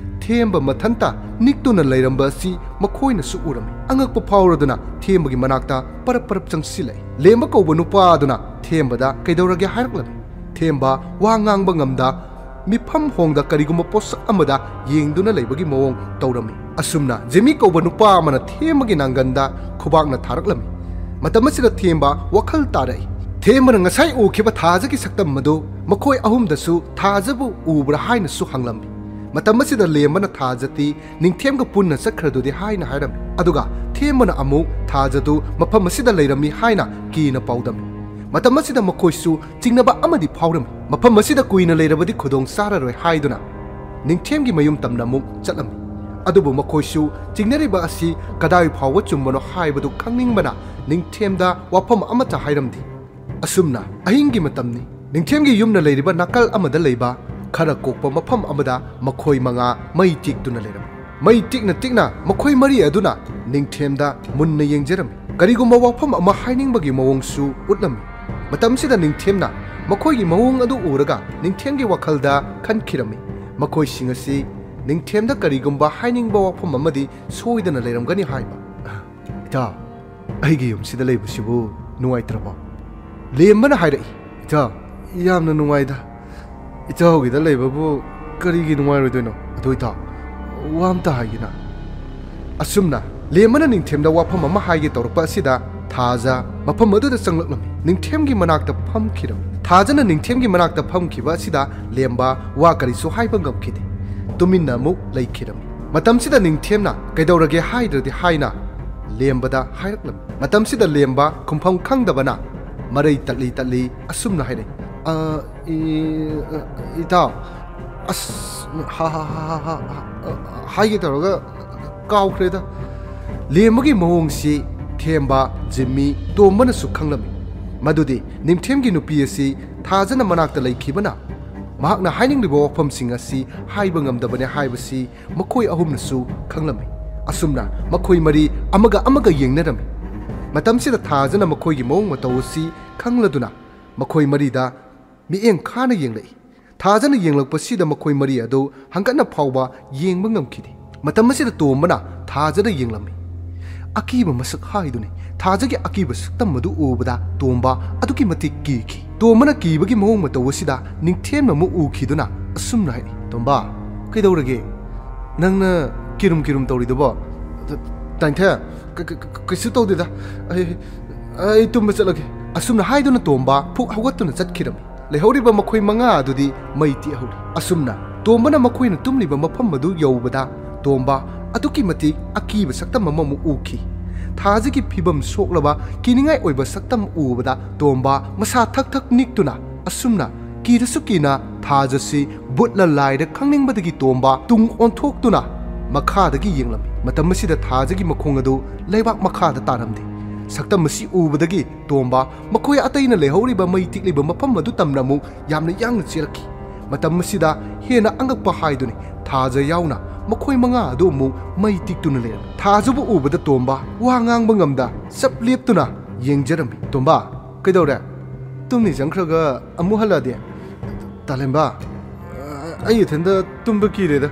ꯊꯦꯝꯕ ꯃꯊꯟꯇ ꯅꯤꯛꯇꯨꯅ ꯂꯩꯔꯝꯕ ꯑꯁꯤ ꯃꯈꯣꯏꯅꯁꯨ ꯎꯔꯝꯃꯤ꯫ ꯑꯉꯛꯄ ꯐꯥꯎꯔꯗꯨꯅ ꯊꯦꯝꯕꯒꯤ ꯃꯅꯥꯛꯇ ꯄꯔꯞ ꯄꯔꯞ ꯆꯪꯁꯤꯜꯂꯛꯏ꯫ ꯂꯦꯝꯕ ꯀꯧꯕ ꯅꯨꯄꯥ ꯑꯗꯨꯅ ꯊꯦꯝꯕꯗ ꯀꯩꯗꯧꯔꯒꯦ ꯍꯥꯏꯔꯛꯂꯝꯃꯤ꯫ ꯊꯦꯝꯕ ꯋꯥ ꯉꯥꯡꯕ ꯉꯝꯗ ꯃꯤꯐꯝ ꯍꯣꯡꯗ ꯀꯔꯤꯒꯨꯝꯕ ꯄꯣꯠꯁꯛ ꯑꯃꯗ ꯌꯦꯡꯗꯨꯅ ꯂꯩꯕꯒꯤ ꯃꯑꯣꯡ ꯇꯧꯔꯝꯃꯤ꯫ ꯑꯁꯨꯝꯅ ꯖꯤꯃꯤ ꯀꯧꯕ ꯅꯨꯄꯥ ꯑꯃꯅ ꯊꯦꯝꯕꯒꯤ ꯅꯥꯡꯒꯟꯗ ꯈꯨꯕꯥꯛꯅ ꯊꯥꯔꯛꯂꯝꯃꯤ꯫ ꯃꯇꯝ ꯑꯁꯤꯗ ꯊꯦꯝꯕ ꯋꯥꯈꯜ ꯇꯥꯔꯛꯏ꯫ ꯊꯦꯝꯕꯅ ꯉꯁꯥꯏ ꯎꯈꯤꯕ ꯊꯥꯖꯒꯤ ꯁꯛꯇꯝ ꯑꯗꯨ ꯃꯈꯣꯏ ꯑꯍꯨꯝꯗꯁꯨ ꯊꯥꯖꯕꯨ ꯎꯕ꯭ꯔꯥ ꯍꯥꯏꯅꯁꯨ ꯍꯪꯂꯝꯃꯤ꯫ ꯃꯇꯝ ꯑꯁꯤꯗ ꯂꯦꯝꯕꯅ ꯊꯥꯖꯗꯤ ꯅꯤꯡꯊꯦꯝꯒ ꯄꯨꯟꯅ ꯆꯠꯈ꯭ꯔꯗꯨꯗꯤ ꯍꯥꯏꯅ ꯍꯥꯏꯔꯝꯃꯤ꯫ ꯑꯗꯨꯒ ꯊꯦꯝꯕꯅ ꯑꯃꯨꯛ ꯊꯥꯖꯗꯨ ꯃꯐꯝ ꯑꯁꯤꯗ ꯂꯩꯔꯝꯃꯤ ꯍꯥꯏꯅ ꯀꯤꯅ ꯄꯥꯎꯗꯝꯃꯤ꯫ ꯃꯇꯝ ꯑꯁꯤꯗ ꯃꯈꯣꯏꯁꯨ ꯆꯤꯡꯅꯕ ꯑꯃꯗꯤ ꯐꯥꯎꯔꯝꯃꯤ꯫ ꯃꯐꯝ ꯑꯁꯤꯗ ꯀꯨꯏꯅ ꯂꯩꯔꯕꯗꯤ ꯈꯨꯗꯣꯡ ꯆꯥꯔꯔꯣꯏ ꯍꯥꯏꯗꯨꯅ ꯅꯤꯡꯊꯦꯝꯒꯤ ꯃꯌꯨꯝ ꯇꯝꯅ ꯑꯃꯨꯛ ꯆꯠꯂꯝꯃꯤ꯫ ꯑꯗꯨꯕꯨ ꯃꯈꯣꯏꯁꯨ ꯆꯤꯡꯅꯔꯤꯕ ꯑꯁꯤ ꯀꯗꯥꯏ ꯐꯥꯎꯕ ꯆꯨꯝꯕꯅꯣ ꯍꯥꯏꯕꯗꯨ ꯈꯪꯅꯤꯡꯕꯅ ꯅꯤꯡꯊꯦꯝꯗ ꯋꯥꯐꯝ ꯑꯃꯠꯇ ꯍꯥꯏꯔꯝꯗꯦ꯫ ꯑꯁꯨꯝꯅ ꯑꯍꯤꯡꯒꯤ ꯃꯇꯝꯅꯤ꯫ ꯅꯤꯡꯊꯦꯝꯒꯤ ꯌꯨꯝꯅ ꯂꯩꯔꯤꯕ ꯅꯥꯀꯜ ꯑꯃꯗ ꯂꯩꯕ ꯈꯔ ꯀꯣꯛꯄ ꯃꯐꯝ ꯑꯃꯗ ꯃꯈꯣꯏ ꯃꯉꯥ ꯃꯩ ꯇꯤꯛꯇꯨꯅ ꯂꯩꯔꯝꯃꯤ꯫ ꯃꯩ ꯇꯤꯛꯅ ꯇꯤꯛꯅ ꯃꯈꯣꯏ ꯃꯔꯤ ꯑꯗꯨꯅ ꯅꯤꯡꯊꯦꯝꯗ ꯃꯨꯟꯅ ꯌꯦꯡꯖꯔꯝꯃꯤ꯫ ꯀꯔꯤꯒꯨꯝꯕ ꯋꯥꯐꯝ ꯑꯃ ꯍꯥꯏꯅꯤꯡꯕꯒꯤ ꯃꯑꯣꯡꯁꯨ ꯎꯠꯂꯝꯃꯤ꯫ ꯃꯇꯝꯁꯤꯗ ꯅꯤꯡꯊꯦꯝꯅ ꯃꯈꯣꯏꯒꯤ ꯃꯑꯣꯡ ꯑꯗꯨ ꯎꯔꯒ ꯅꯤꯡꯊꯦꯝꯒꯤ ꯋꯥꯈꯜꯗ ꯈꯟꯈꯤꯔꯝꯃꯤ, ꯃꯈꯣꯏꯁꯤꯡ ꯑꯁꯤ ꯅꯤꯡꯊꯦꯝꯗ ꯀꯔꯤꯒꯨꯝꯕ ꯍꯥꯏꯅꯤꯡꯕ ꯋꯥꯐꯝ ꯑꯃꯗꯤ ꯁꯣꯏꯗꯅ ꯂꯩꯔꯝꯒꯅꯤ ꯍꯥꯏꯕ꯫ "ꯏꯇꯥꯎ, ꯑꯩꯒꯤ ꯌꯨꯝꯁꯤꯗ ꯂꯩꯕꯁꯤꯕꯨ ꯅꯨꯡꯉꯥꯏꯇ꯭ꯔꯕꯣ?" ꯂꯦꯝꯕꯅ ꯍꯥꯏꯔꯛꯏ꯫ "ꯏꯇꯥꯎ, ꯌꯥꯝꯅ ꯅꯨꯡꯉꯥꯏꯗ꯫ ꯏꯇꯥꯎꯒꯤꯗ ꯂꯩꯕꯕꯨ ꯀꯔꯤꯒꯤ ꯅꯨꯡꯉꯥꯏꯔꯣꯏꯗꯣꯏꯅꯣ? ꯑꯗꯨ ꯏꯇꯥꯎ, ꯋꯥ ꯑꯝꯇ ꯍꯥꯏꯒꯦꯅ?" ꯑꯁꯨꯝꯅ ꯂꯦꯝꯕꯅ ꯅꯤꯡꯊꯦꯝꯗ ꯋꯥꯐꯝ ꯑꯃ ꯍꯥꯏꯒꯦ ꯇꯧꯔꯛꯄ ꯑꯁꯤꯗ ꯊꯥꯖ ꯃꯐꯝ ꯑꯗꯨꯗ ꯆꯪꯂꯛꯂꯝꯃꯤ꯫ ꯅꯤꯡꯊꯦꯝꯒꯤ ꯃꯅꯥꯛꯇ ꯐꯝꯈꯤꯔꯝꯃꯤ꯫ ꯊꯥꯖꯅ ꯅꯤꯡꯊꯦꯝꯒꯤ ꯃꯅꯥꯛꯇ ꯐꯝꯈꯤꯕ ꯑꯁꯤꯗ ꯂꯦꯝꯕ ꯋꯥ ꯀꯔꯤꯁꯨ ꯍꯥꯏꯕ ꯉꯝꯈꯤꯗꯦ꯫ ꯇꯨꯃꯤꯟꯅ ꯑꯃꯨꯛ ꯂꯩꯈꯤꯔꯝꯃꯤ꯫ ꯃꯇꯝꯁꯤꯗ ꯅꯤꯡꯊꯦꯝꯅ "ꯀꯩꯗꯧꯔꯒꯦ ꯍꯥꯏꯗ꯭ꯔꯗꯤ?" ꯍꯥꯏꯅ ꯂꯦꯝꯕꯗ ꯍꯥꯏꯔꯛꯂꯝꯃꯤ꯫ ꯃꯇꯝꯁꯤꯗ ꯂꯦꯝꯕ ꯈꯨꯝꯐꯝ ꯈꯪꯗꯕꯅ ꯃꯔꯩ ꯇꯠꯂꯤ ꯇꯠꯂꯤ ꯑꯁꯨꯝꯅ ꯍꯥꯏꯔꯛꯏ꯫ "ꯑ, ꯏ-, ꯑ, ꯏꯇꯥꯎ, ꯑꯁ, ꯍꯥ, ꯍꯥ, ꯍꯥꯏꯒꯦ ꯇꯧꯔꯒ ꯀꯥꯎꯈ꯭ꯔꯦꯗ"꯫ ꯂꯦꯝꯕꯒꯤ ꯃꯑꯣꯡꯁꯤ ꯊꯦꯝꯕ, ꯖꯤꯝꯃꯤ, ꯇꯣꯝꯕꯅꯁꯨ ꯈꯪꯂꯝꯃꯤ꯫ ꯃꯗꯨꯗꯤ ꯅꯤꯡꯊꯦꯝꯒꯤ ꯅꯨꯄꯤ ꯑꯁꯤ ꯊꯥꯖꯅ ꯃꯅꯥꯛꯇ ꯂꯩꯈꯤꯕꯅ ꯃꯍꯥꯛꯅ ꯍꯥꯏꯅꯤꯡꯂꯤꯕ ꯋꯥꯐꯝꯁꯤꯡ ꯑꯁꯤ ꯍꯥꯏꯕ ꯉꯝꯗꯕꯅꯤ ꯍꯥꯏꯕꯁꯤ ꯃꯈꯣꯏ ꯑꯍꯨꯝꯅꯁꯨ ꯈꯪꯂꯝꯃꯤ꯫ ꯑꯁꯨꯝꯅ ꯃꯈꯣꯏ ꯃꯔꯤ ꯑꯃꯒ ꯑꯃꯒ ꯌꯦꯡꯅꯔꯝꯃꯤ꯫ ꯃꯇꯝꯁꯤꯗ ꯊꯥꯖꯅ ꯃꯈꯣꯏꯒꯤ ꯃꯑꯣꯡ ꯃꯇꯧ ꯑꯁꯤ ꯈꯪꯂꯗꯨꯅ ꯃꯈꯣꯏ ꯃꯔꯤꯗ ꯃꯤꯠꯌꯦꯡ ꯈꯥꯅ ꯌꯦꯡꯂꯛꯏ꯫ ꯊꯥꯖꯅ ꯌꯦꯡꯂꯛꯄꯁꯤꯗ ꯃꯈꯣꯏ ꯃꯔꯤ ꯑꯗꯨ ꯍꯪꯒꯠꯅ ꯐꯥꯎꯕ ꯌꯦꯡꯕ ꯉꯝꯈꯤꯗꯦ꯫ ꯃꯇꯝ ꯑꯁꯤꯗ ꯇꯣꯝꯕꯅ ꯊꯥꯖꯗ ꯌꯦꯡꯂꯝꯃꯤ꯫ ꯑꯀꯤꯕ ꯃꯁꯛ ꯍꯥꯏꯗꯨꯅꯤ꯫ ꯊꯥꯖꯒꯤ ꯑꯀꯤꯕ ꯁꯛꯇꯝ ꯑꯗꯨ ꯎꯕꯗ ꯇꯣꯝꯕ ꯑꯗꯨꯛꯀꯤ ꯃꯇꯤꯛ ꯀꯤꯈꯤ꯫ ꯇꯣꯝꯕꯅ ꯀꯤꯕꯒꯤ ꯃꯑꯣꯡ ꯃꯇꯧ ꯑꯁꯤꯗ ꯅꯤꯡꯊꯦꯝꯅ ꯑꯃꯨꯛ ꯎꯈꯤꯗꯨꯅ ꯑꯁꯨꯝꯅ ꯍꯥꯏꯔꯛꯏ, "ꯇꯣꯝꯕ, ꯀꯩꯗꯧꯔꯒꯦ? ꯅꯪꯅ ꯀꯤꯔꯨꯝ ꯀꯤꯔꯨꯝ ꯇꯧꯔꯤꯗꯨꯕꯣ?" "ꯇꯥꯏꯊꯦ, ꯀ-, ꯀ-, ꯀ-, ꯀꯩꯁꯨ ꯇꯧꯗꯦꯗ꯫ ꯑꯩ, ꯑꯩ ꯇꯨꯝꯕ ꯆꯠꯂꯒꯦ꯫ ꯑꯁꯨꯝꯅ ꯍꯥꯏꯗꯨꯅ ꯇꯣꯝꯕ ꯐꯨꯛ ꯍꯧꯒꯠꯇꯨꯅ ꯆꯠꯈꯤꯔꯝꯃꯤ꯫ ꯂꯩꯍꯧꯔꯤꯕ ꯃꯈꯣꯏ ꯃꯉꯥ ꯑꯗꯨꯗꯤ ꯃꯩ ꯇꯤꯛꯍꯧꯔꯤ꯫ ꯑꯁꯨꯝꯅ ꯇꯣꯝꯕꯅ ꯃꯈꯣꯏꯅ ꯇꯨꯝꯂꯤꯕ ꯃꯐꯝ ꯑꯗꯨ ꯌꯧꯕꯗ ꯇꯣꯝꯕ ꯑꯗꯨꯛꯀꯤ ꯃꯇꯤꯛ ꯑꯀꯤꯕ ꯁꯛꯇꯝ ꯑꯃꯃꯨꯛ ꯎꯈꯤ꯫ ꯊꯥꯖꯒꯤ ꯐꯤꯕꯝ ꯁꯣꯛꯂꯕ ꯀꯤꯅꯤꯡꯉꯥꯏ ꯑꯣꯏꯕ ꯁꯛꯇꯝ ꯎꯕꯗ ꯇꯣꯝꯕ ꯃꯁꯥ ꯊꯛ ꯊꯛ ꯅꯤꯛꯇꯨꯅ ꯑꯁꯨꯝꯅ ꯀꯤꯔꯁꯨ ꯀꯤꯅ ꯊꯥꯖꯁꯤ ꯕꯨꯠꯂ ꯂꯥꯏꯔ ꯈꯪꯅꯤꯡꯕꯗꯒꯤ ꯇꯣꯝꯕ ꯇꯨꯡ ꯑꯣꯟꯊꯣꯛꯇꯨꯅ ꯃꯈꯥꯗꯒꯤ ꯌꯦꯡꯂꯝꯃꯤ꯫ ꯃꯇꯝ ꯑꯁꯤꯗ ꯊꯥꯖꯒꯤ ꯃꯈꯣꯡ ꯑꯗꯨ ꯂꯩꯕꯥꯛ ꯃꯈꯥꯗ ꯇꯥꯔꯝꯗꯦ꯫ ꯁꯛꯇꯝ ꯑꯁꯤ ꯎꯕꯗꯒꯤ ꯇꯣꯝꯕ ꯃꯈꯣꯏ ꯑꯇꯩꯅ ꯂꯩꯍꯧꯔꯤꯕ ꯃꯩ ꯇꯤꯛꯂꯤꯕ ꯃꯐꯝ ꯑꯗꯨ ꯇꯝꯅ ꯑꯃꯨꯛ ꯌꯥꯝꯅ ꯌꯥꯡꯅ ꯆꯦꯜꯂꯛꯈꯤ꯫ ꯃꯇꯝ ꯑꯁꯤꯗ ꯍꯦꯟꯅ ꯑꯉꯛꯄ ꯍꯥꯏꯗꯨꯅꯤ, ꯊꯥꯖ ꯌꯥꯎꯅ ꯃꯈꯣꯏ ꯃꯉꯥ ꯑꯗꯨ ꯑꯃꯨꯛ ꯃꯩ ꯇꯤꯛꯇꯨꯅ ꯂꯩꯔꯝꯃꯤ꯫ ꯊꯥꯖꯕꯨ ꯎꯕꯗ ꯇꯣꯝꯕ ꯋꯥ ꯉꯥꯡꯕ ꯉꯝꯗ ꯆꯞ ꯂꯦꯞꯇꯨꯅ ꯌꯦꯡꯖꯔꯝꯃꯤ꯫ "ꯇꯣꯝꯕ, ꯀꯩꯗꯧꯔꯦ? ꯇꯨꯝꯅꯤ ꯆꯪꯈ꯭ꯔꯒ ꯑꯃꯨꯛ ꯍꯜꯂꯛꯑꯗꯤ?" "ꯇꯥꯂꯦꯝꯕ, ꯑꯩ ꯏꯊꯟꯗ ꯇꯨꯝꯕ ꯀꯤꯔꯦꯗ,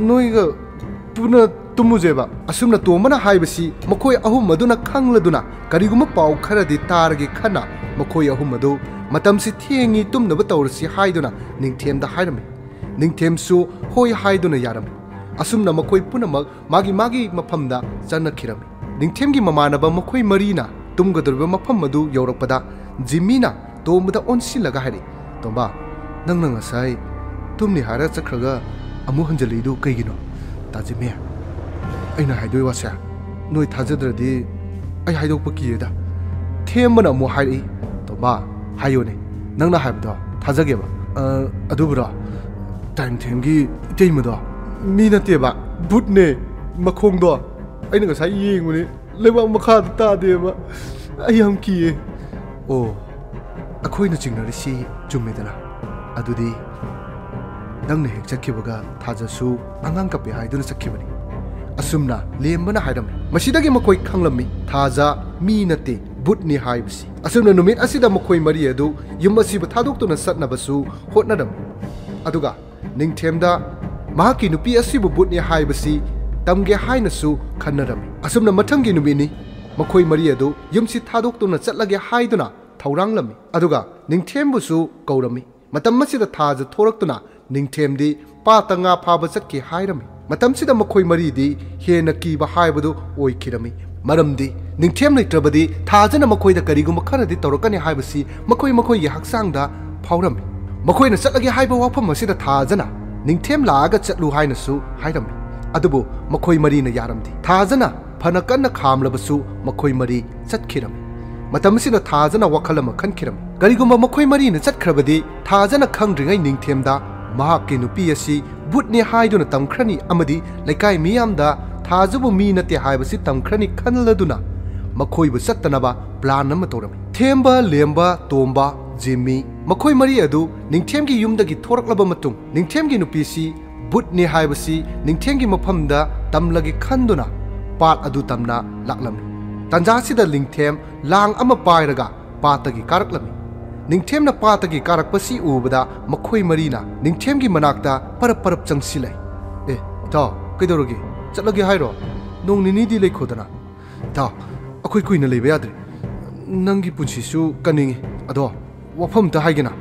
ꯅꯣꯏꯒ ꯄꯨꯟꯅ ꯇꯨꯝꯃꯨꯁꯦꯕ"꯫ ꯑꯁꯨꯝꯅ ꯇꯣꯝꯕꯅ ꯍꯥꯏꯕꯁꯤ ꯃꯈꯣꯏ ꯑꯍꯨꯝ ꯑꯗꯨꯅ ꯈꯪꯂꯗꯨꯅ ꯀꯔꯤꯒꯨꯝꯕ ꯄꯥꯎ ꯈꯔꯗꯤ ꯇꯥꯔꯒꯦ ꯈꯟꯅ ꯃꯈꯣꯏ ꯑꯍꯨꯝ ꯑꯗꯨ ꯃꯇꯝꯁꯤ ꯊꯦꯡꯉꯤ, ꯇꯨꯝꯅꯕ ꯇꯧꯔꯁꯤ ꯍꯥꯏꯗꯨꯅ ꯅꯤꯡꯊꯦꯝꯗ ꯍꯥꯏꯔꯝꯃꯤ꯫ ꯅꯤꯡꯊꯦꯝꯁꯨ ꯍꯣꯏ ꯍꯥꯏꯗꯨꯅ ꯌꯥꯔꯝꯃꯤ꯫ ꯑꯁꯨꯝꯅ ꯃꯈꯣꯏ ꯄꯨꯝꯅꯃꯛ ꯃꯥꯒꯤ ꯃꯥꯒꯤ ꯃꯐꯝꯗ ꯆꯠꯅꯈꯤꯔꯝꯃꯤ꯫ ꯅꯤꯡꯊꯦꯝꯒꯤ ꯃꯃꯥꯟꯅꯕ ꯃꯈꯣꯏ ꯃꯔꯤꯅ ꯇꯨꯝꯒꯗꯧꯔꯤꯕ ꯃꯐꯝ ꯑꯗꯨ ꯌꯧꯔꯛꯄꯗ ꯖꯤꯝꯃꯤꯅ ꯇꯣꯝꯕꯗ ꯑꯣꯟꯁꯤꯜꯂꯒ ꯍꯥꯏꯔꯛꯏ, "ꯇꯣꯝꯕ, ꯅꯪꯅ ꯉꯁꯥꯏ ꯇꯨꯝꯅꯤ ꯍꯥꯏꯔ ꯆꯠꯈ꯭ꯔꯒ ꯑꯃꯨꯛ ꯍꯟꯖꯤꯜꯂꯛꯏꯗꯨ ꯀꯩꯒꯤꯅꯣ?" "ꯇꯥ ꯖꯤꯝꯃꯤ, ꯑꯩꯅ ꯍꯥꯏꯗꯣꯏ ꯋꯥꯁꯦ ꯅꯣꯏ ꯊꯥꯖꯗ꯭ꯔꯗꯤ ꯑꯩ ꯍꯥꯏꯗꯣꯛꯄ ꯀꯤꯔꯦꯗ"꯫ ꯊꯦꯝꯕꯅ ꯑꯃꯨꯛ ꯍꯥꯏꯔꯛꯏ, "ꯇꯣꯝꯕ, ꯍꯥꯏꯌꯣꯅꯦ, ꯅꯪꯅ ꯍꯥꯏꯕꯗꯣ ꯊꯥꯖꯒꯦꯕ"꯫ "ꯑ, ꯑꯗꯨꯕꯨꯔꯣ, ꯇꯥ ꯅꯤꯡꯊꯦꯝꯒꯤ ꯏꯇꯩꯃꯗꯣ ꯃꯤ ꯅꯠꯇꯦꯕ, ꯕꯨꯠꯅꯦ, ꯃꯈꯣꯡꯗꯣ ꯑꯩꯅ ꯉꯁꯥꯏ ꯌꯦꯡꯕꯅꯤ, ꯂꯩꯕꯥꯛ ꯃꯈꯥꯗ ꯇꯥꯗꯦꯕ, ꯑꯩ ꯌꯥꯝ ꯀꯤꯌꯦ"꯫ "ꯑꯣ, ꯑꯩꯈꯣꯏꯅ ꯆꯤꯡꯅꯔꯤꯁꯤ ꯆꯨꯝꯃꯦꯗꯅ꯫ ꯑꯗꯨꯗꯤ ꯅꯪꯅ ꯍꯦꯛ ꯆꯠꯈꯤꯕꯒ ꯊꯥꯖꯁꯨ ꯑꯉꯥꯡ ꯀꯞꯄꯦ ꯍꯥꯏꯗꯨꯅ ꯆꯠꯈꯤꯕꯅꯤ"꯫ ꯑꯁꯨꯝꯅ ꯂꯦꯝꯕꯅ ꯍꯥꯏꯔꯝꯃꯤ꯫ ꯃꯁꯤꯗꯒꯤ ꯃꯈꯣꯏ ꯈꯪꯂꯝꯃꯤ ꯊꯥꯖ ꯃꯤ ꯅꯠꯇꯦ, ꯕꯨꯠꯅꯤ ꯍꯥꯏꯕꯁꯤ꯫ ꯑꯁꯨꯝꯅ ꯅꯨꯃꯤꯠ ꯑꯁꯤꯗ ꯃꯈꯣꯏ ꯃꯔꯤ ꯑꯗꯨ ꯌꯨꯝ ꯑꯁꯤꯕꯨ ꯊꯥꯗꯣꯛꯇꯨꯅ ꯆꯠꯅꯕꯁꯨ ꯍꯣꯠꯅꯔꯝꯃꯤ꯫ ꯑꯗꯨꯒ ꯅꯤꯡꯊꯦꯝꯗ ꯃꯍꯥꯛꯀꯤ ꯅꯨꯄꯤ ꯑꯁꯤꯕꯨ ꯕꯨꯠꯅꯤ ꯍꯥꯏꯕꯁꯤ ꯇꯝꯒꯦ ꯍꯥꯏꯅꯁꯨ ꯈꯟꯅꯔꯝꯃꯤ꯫ ꯑꯁꯨꯝꯅ ꯃꯊꯪꯒꯤ ꯅꯨꯃꯤꯠꯅꯤ ꯃꯈꯣꯏ ꯃꯔꯤ ꯑꯗꯨ ꯌꯨꯝꯁꯤ ꯊꯥꯗꯣꯛꯇꯨꯅ ꯆꯠꯂꯒꯦ ꯍꯥꯏꯗꯨꯅ ꯊꯧꯔꯥꯡꯂꯝꯃꯤ꯫ ꯑꯗꯨꯒ ꯅꯤꯡꯊꯦꯝꯕꯨꯁꯨ ꯀꯧꯔꯝꯃꯤ꯫ ꯃꯇꯝ ꯑꯁꯤꯗ ꯊꯥꯖ ꯊꯣꯔꯛꯇꯨꯅ ꯅꯤꯡꯊꯦꯝꯗꯤ ꯄꯥꯠꯇ ꯉꯥ ꯐꯥꯕ ꯆꯠꯀꯦ ꯍꯥꯏꯔꯝꯃꯤ꯫ ꯃꯇꯝꯁꯤꯗ ꯃꯈꯣꯏ ꯃꯔꯤꯗꯤ ꯍꯦꯟꯅ ꯀꯤꯕ ꯍꯥꯏꯕꯗꯨ ꯑꯣꯏꯈꯤꯔꯝꯃꯤ꯫ ꯃꯔꯝꯗꯤ ꯅꯤꯡꯊꯦꯝ ꯂꯩꯇ꯭ꯔꯕꯗꯤ ꯊꯥꯖꯅ ꯃꯈꯣꯏꯗ ꯀꯔꯤꯒꯨꯝꯕ ꯈꯔꯗꯤ ꯇꯧꯔꯛꯀꯅꯤ ꯍꯥꯏꯕꯁꯤ ꯃꯈꯣꯏ ꯃꯈꯣꯏꯒꯤ ꯍꯛꯆꯥꯡꯗ ꯐꯥꯎꯔꯝꯃꯤ꯫ ꯃꯈꯣꯏꯅ ꯆꯠꯂꯒꯦ ꯍꯥꯏꯕ ꯋꯥꯐꯝ ꯑꯁꯤꯗ ꯊꯥꯖꯅ ꯅꯤꯡꯊꯦꯝ ꯂꯥꯛꯑꯒ ꯆꯠꯂꯨ ꯍꯥꯏꯅꯁꯨ ꯍꯥꯏꯔꯝꯃꯤ꯫ ꯑꯗꯨꯕꯨ ꯃꯈꯣꯏ ꯃꯔꯤꯅ ꯌꯥꯔꯝꯗꯦ꯫ ꯊꯥꯖꯅ ꯐꯅ ꯀꯟꯅ ꯈꯥꯝꯂꯕꯁꯨ ꯃꯈꯣꯏ ꯃꯔꯤ ꯆꯠꯈꯤꯔꯝꯃꯤ꯫ ꯃꯇꯝ ꯑꯁꯤꯗ ꯊꯥꯖꯅ ꯋꯥꯈꯜ ꯑꯃ ꯈꯟꯈꯤꯔꯝꯃꯤ꯫ ꯀꯔꯤꯒꯨꯝꯕ ꯃꯈꯣꯏ ꯃꯔꯤꯅ ꯆꯠꯈ꯭ꯔꯕꯗꯤ ꯊꯥꯖꯅ ꯈꯪꯗ꯭ꯔꯤꯉꯩ ꯅꯤꯡꯊꯦꯝꯗ ꯃꯍꯥꯛꯀꯤ ꯅꯨꯄꯤ ꯑꯁꯤ ꯚꯨꯠꯅꯤ ꯍꯥꯏꯗꯨꯅ ꯇꯝꯈ꯭ꯔꯅꯤ ꯑꯃꯗꯤ ꯂꯩꯀꯥꯏ ꯃꯤꯌꯥꯝꯗ ꯊꯥꯖꯕꯨ ꯃꯤ ꯅꯠꯇꯦ ꯍꯥꯏꯕꯁꯤ ꯇꯝꯈ꯭ꯔꯅꯤ ꯈꯜꯂꯗꯨꯅ ꯃꯈꯣꯏꯕꯨ ꯆꯠꯇꯅꯕ ꯄ꯭ꯂꯥꯟ ꯑꯃ ꯇꯧꯔꯝꯃꯤ꯫ ꯊꯦꯝꯕ, ꯂꯦꯝꯕ, ꯇꯣꯝꯕ, ꯖꯤꯝꯃꯤ ꯃꯈꯣꯏ ꯃꯔꯤ ꯑꯗꯨ ꯅꯤꯡꯊꯦꯝꯒꯤ ꯌꯨꯝꯗꯒꯤ ꯊꯣꯔꯛꯂꯕ ꯃꯇꯨꯡ ꯅꯤꯡꯊꯦꯝꯒꯤ ꯅꯨꯄꯤꯁꯤ ꯚꯨꯠꯅꯤ ꯍꯥꯏꯕꯁꯤ ꯅꯤꯡꯊꯦꯝꯒꯤ ꯃꯐꯝꯗ ꯇꯝꯂꯒꯦ ꯈꯟꯗꯨꯅ ꯄꯥꯠ ꯑꯗꯨ ꯇꯝꯅ ꯂꯥꯛꯂꯝꯃꯤ꯫ ꯇꯟꯖꯥꯁꯤꯗ ꯅꯤꯡꯊꯦꯝ ꯂꯥꯡ ꯑꯃ ꯄꯥꯏꯔꯒ ꯄꯥꯠꯇꯒꯤ ꯀꯥꯔꯛꯂꯝꯃꯤ꯫ ꯅꯤꯡꯊꯦꯝꯅ ꯄꯥꯠꯇꯒꯤ ꯀꯥꯔꯛꯄꯁꯤ ꯎꯕꯗ ꯃꯈꯣꯏ ꯃꯔꯤꯅ ꯅꯤꯡꯊꯦꯝꯒꯤ ꯃꯅꯥꯛꯇ ꯄꯔꯞ ꯄꯔꯞ ꯆꯪꯁꯤꯜꯂꯦ꯫ "ꯑꯦ, ꯏꯇꯥꯎ, ꯀꯩꯗꯧꯔꯒꯦ? ꯆꯠꯂꯒꯦ ꯍꯥꯏꯔꯣ? ꯅꯣꯡ ꯅꯤꯅꯤꯗꯤ ꯂꯩꯈꯣꯗꯅ꯫ ꯏꯇꯥꯎ, ꯑꯩꯈꯣꯏ ꯀꯨꯏꯅ ꯂꯩꯕ ꯌꯥꯗ꯭ꯔꯦ꯫ ꯅꯪꯒꯤ ꯄꯨꯟꯁꯤꯁꯨ ꯀꯟꯅꯤꯡꯉꯤ꯫ ꯑꯗꯣ ꯋꯥꯐꯝ ꯑꯝꯇ ꯍꯥꯏꯒꯦꯅ?"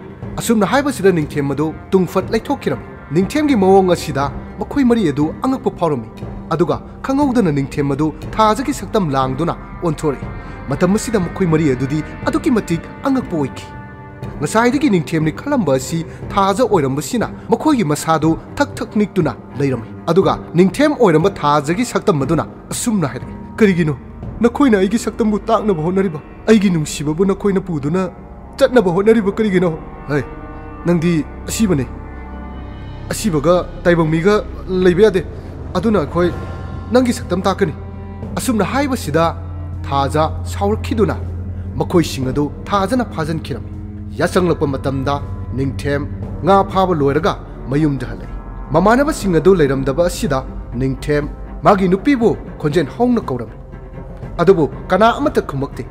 ꯑꯁꯨꯝꯅ ꯍꯥꯏꯕꯁꯤꯗ ꯅꯤꯡꯊꯦꯝ ꯑꯗꯨ ꯇꯨꯡꯐꯠ ꯂꯩꯊꯣꯛꯈꯤꯔꯝꯃꯤ꯫ ꯅꯤꯡꯊꯦꯝꯒꯤ ꯃꯑꯣꯡ ꯑꯁꯤꯗ ꯃꯈꯣꯏ ꯃꯔꯤ ꯑꯗꯨ ꯑꯉꯛꯄ ꯐꯥꯎꯔꯝꯃꯤ꯫ ꯑꯗꯨꯒ ꯈꯪꯍꯧꯗꯅ ꯅꯤꯡꯊꯦꯝ ꯑꯗꯨ ꯊꯥꯖꯒꯤ ꯁꯛꯇꯝ ꯂꯥꯡꯗꯨꯅ ꯑꯣꯟꯊꯣꯔꯛꯏ꯫ ꯃꯇꯝ ꯑꯁꯤꯗ ꯃꯈꯣꯏ ꯃꯔꯤ ꯑꯗꯨꯗꯤ ꯑꯗꯨꯛꯀꯤ ꯃꯇꯤꯛ ꯑꯉꯛꯄ ꯑꯣꯏꯈꯤ꯫ ꯉꯁꯥꯏꯗꯒꯤ ꯅꯤꯡꯊꯦꯝꯅꯤ ꯈꯜꯂꯝꯕ ꯑꯁꯤ ꯊꯥꯖ ꯑꯣꯏꯔꯝꯕꯁꯤꯅ ꯃꯈꯣꯏꯒꯤ ꯃꯁꯥꯗꯨ ꯊꯛ ꯊꯛ ꯅꯤꯛꯇꯨꯅ ꯂꯩꯔꯝꯃꯤ꯫ ꯑꯗꯨꯒ ꯅꯤꯡꯊꯦꯝ ꯑꯣꯏꯔꯝꯕ ꯊꯥꯖꯒꯤ ꯁꯛꯇꯝ ꯑꯗꯨꯅ ꯑꯁꯨꯝꯅ ꯍꯥꯏꯔꯛꯏ, "ꯀꯔꯤꯒꯤꯅꯣ ꯅꯈꯣꯏꯅ ꯑꯩꯒꯤ ꯁꯛꯇꯝꯕꯨ ꯇꯥꯛꯅꯕ ꯍꯣꯠꯅꯔꯤꯕ? ꯑꯩꯒꯤ ꯅꯨꯡꯁꯤꯕꯕꯨ ꯅꯈꯣꯏꯅ ꯄꯨꯗꯨꯅ ꯆꯠꯅꯕ ꯍꯣꯠꯅꯔꯤꯕ ꯀꯔꯤꯒꯤꯅꯣ? ꯍꯩ, ꯅꯪꯗꯤ ꯑꯁꯤꯕꯅꯤ꯫ ꯑꯁꯤꯕꯒ ꯇꯥꯏꯕꯪ ꯃꯤꯒ ꯂꯩꯕ ꯌꯥꯗꯦ꯫ ꯑꯗꯨꯅ ꯑꯩꯈꯣꯏ ꯅꯪꯒꯤ ꯁꯛꯇꯝ ꯇꯥꯛꯀꯅꯤ꯫" ꯑꯁꯨꯝꯅ ꯍꯥꯏꯕꯁꯤꯗ ꯊꯥꯖ ꯁꯥꯎꯔꯛꯈꯤꯗꯨꯅ ꯃꯈꯣꯏꯁꯤꯡ ꯑꯗꯨ ꯊꯥꯖꯅ ꯐꯥꯖꯟꯈꯤꯔꯝꯃꯤ꯫ ꯌꯥꯆꯪꯂꯛꯄ ꯃꯇꯝꯗ ꯅꯤꯡꯊꯦꯝ ꯉꯥ ꯐꯥꯕ ꯂꯣꯏꯔꯒ ꯃꯌꯨꯝꯗ ꯍꯜꯂꯛꯏ꯫ ꯃꯃꯥꯟꯅꯕꯁꯤꯡ ꯑꯗꯨ ꯂꯩꯔꯝꯗꯕ ꯑꯁꯤꯗ ꯅꯤꯡꯊꯦꯝ ꯃꯥꯒꯤ ꯅꯨꯄꯤꯕꯨ ꯈꯣꯟꯖꯦꯜ ꯍꯧꯅ ꯀꯧꯔꯝꯃꯤ꯫ ꯑꯗꯨꯕꯨ ꯀꯅꯥ ꯑꯃꯠꯇ ꯈꯨꯝꯃꯛꯇꯦ꯫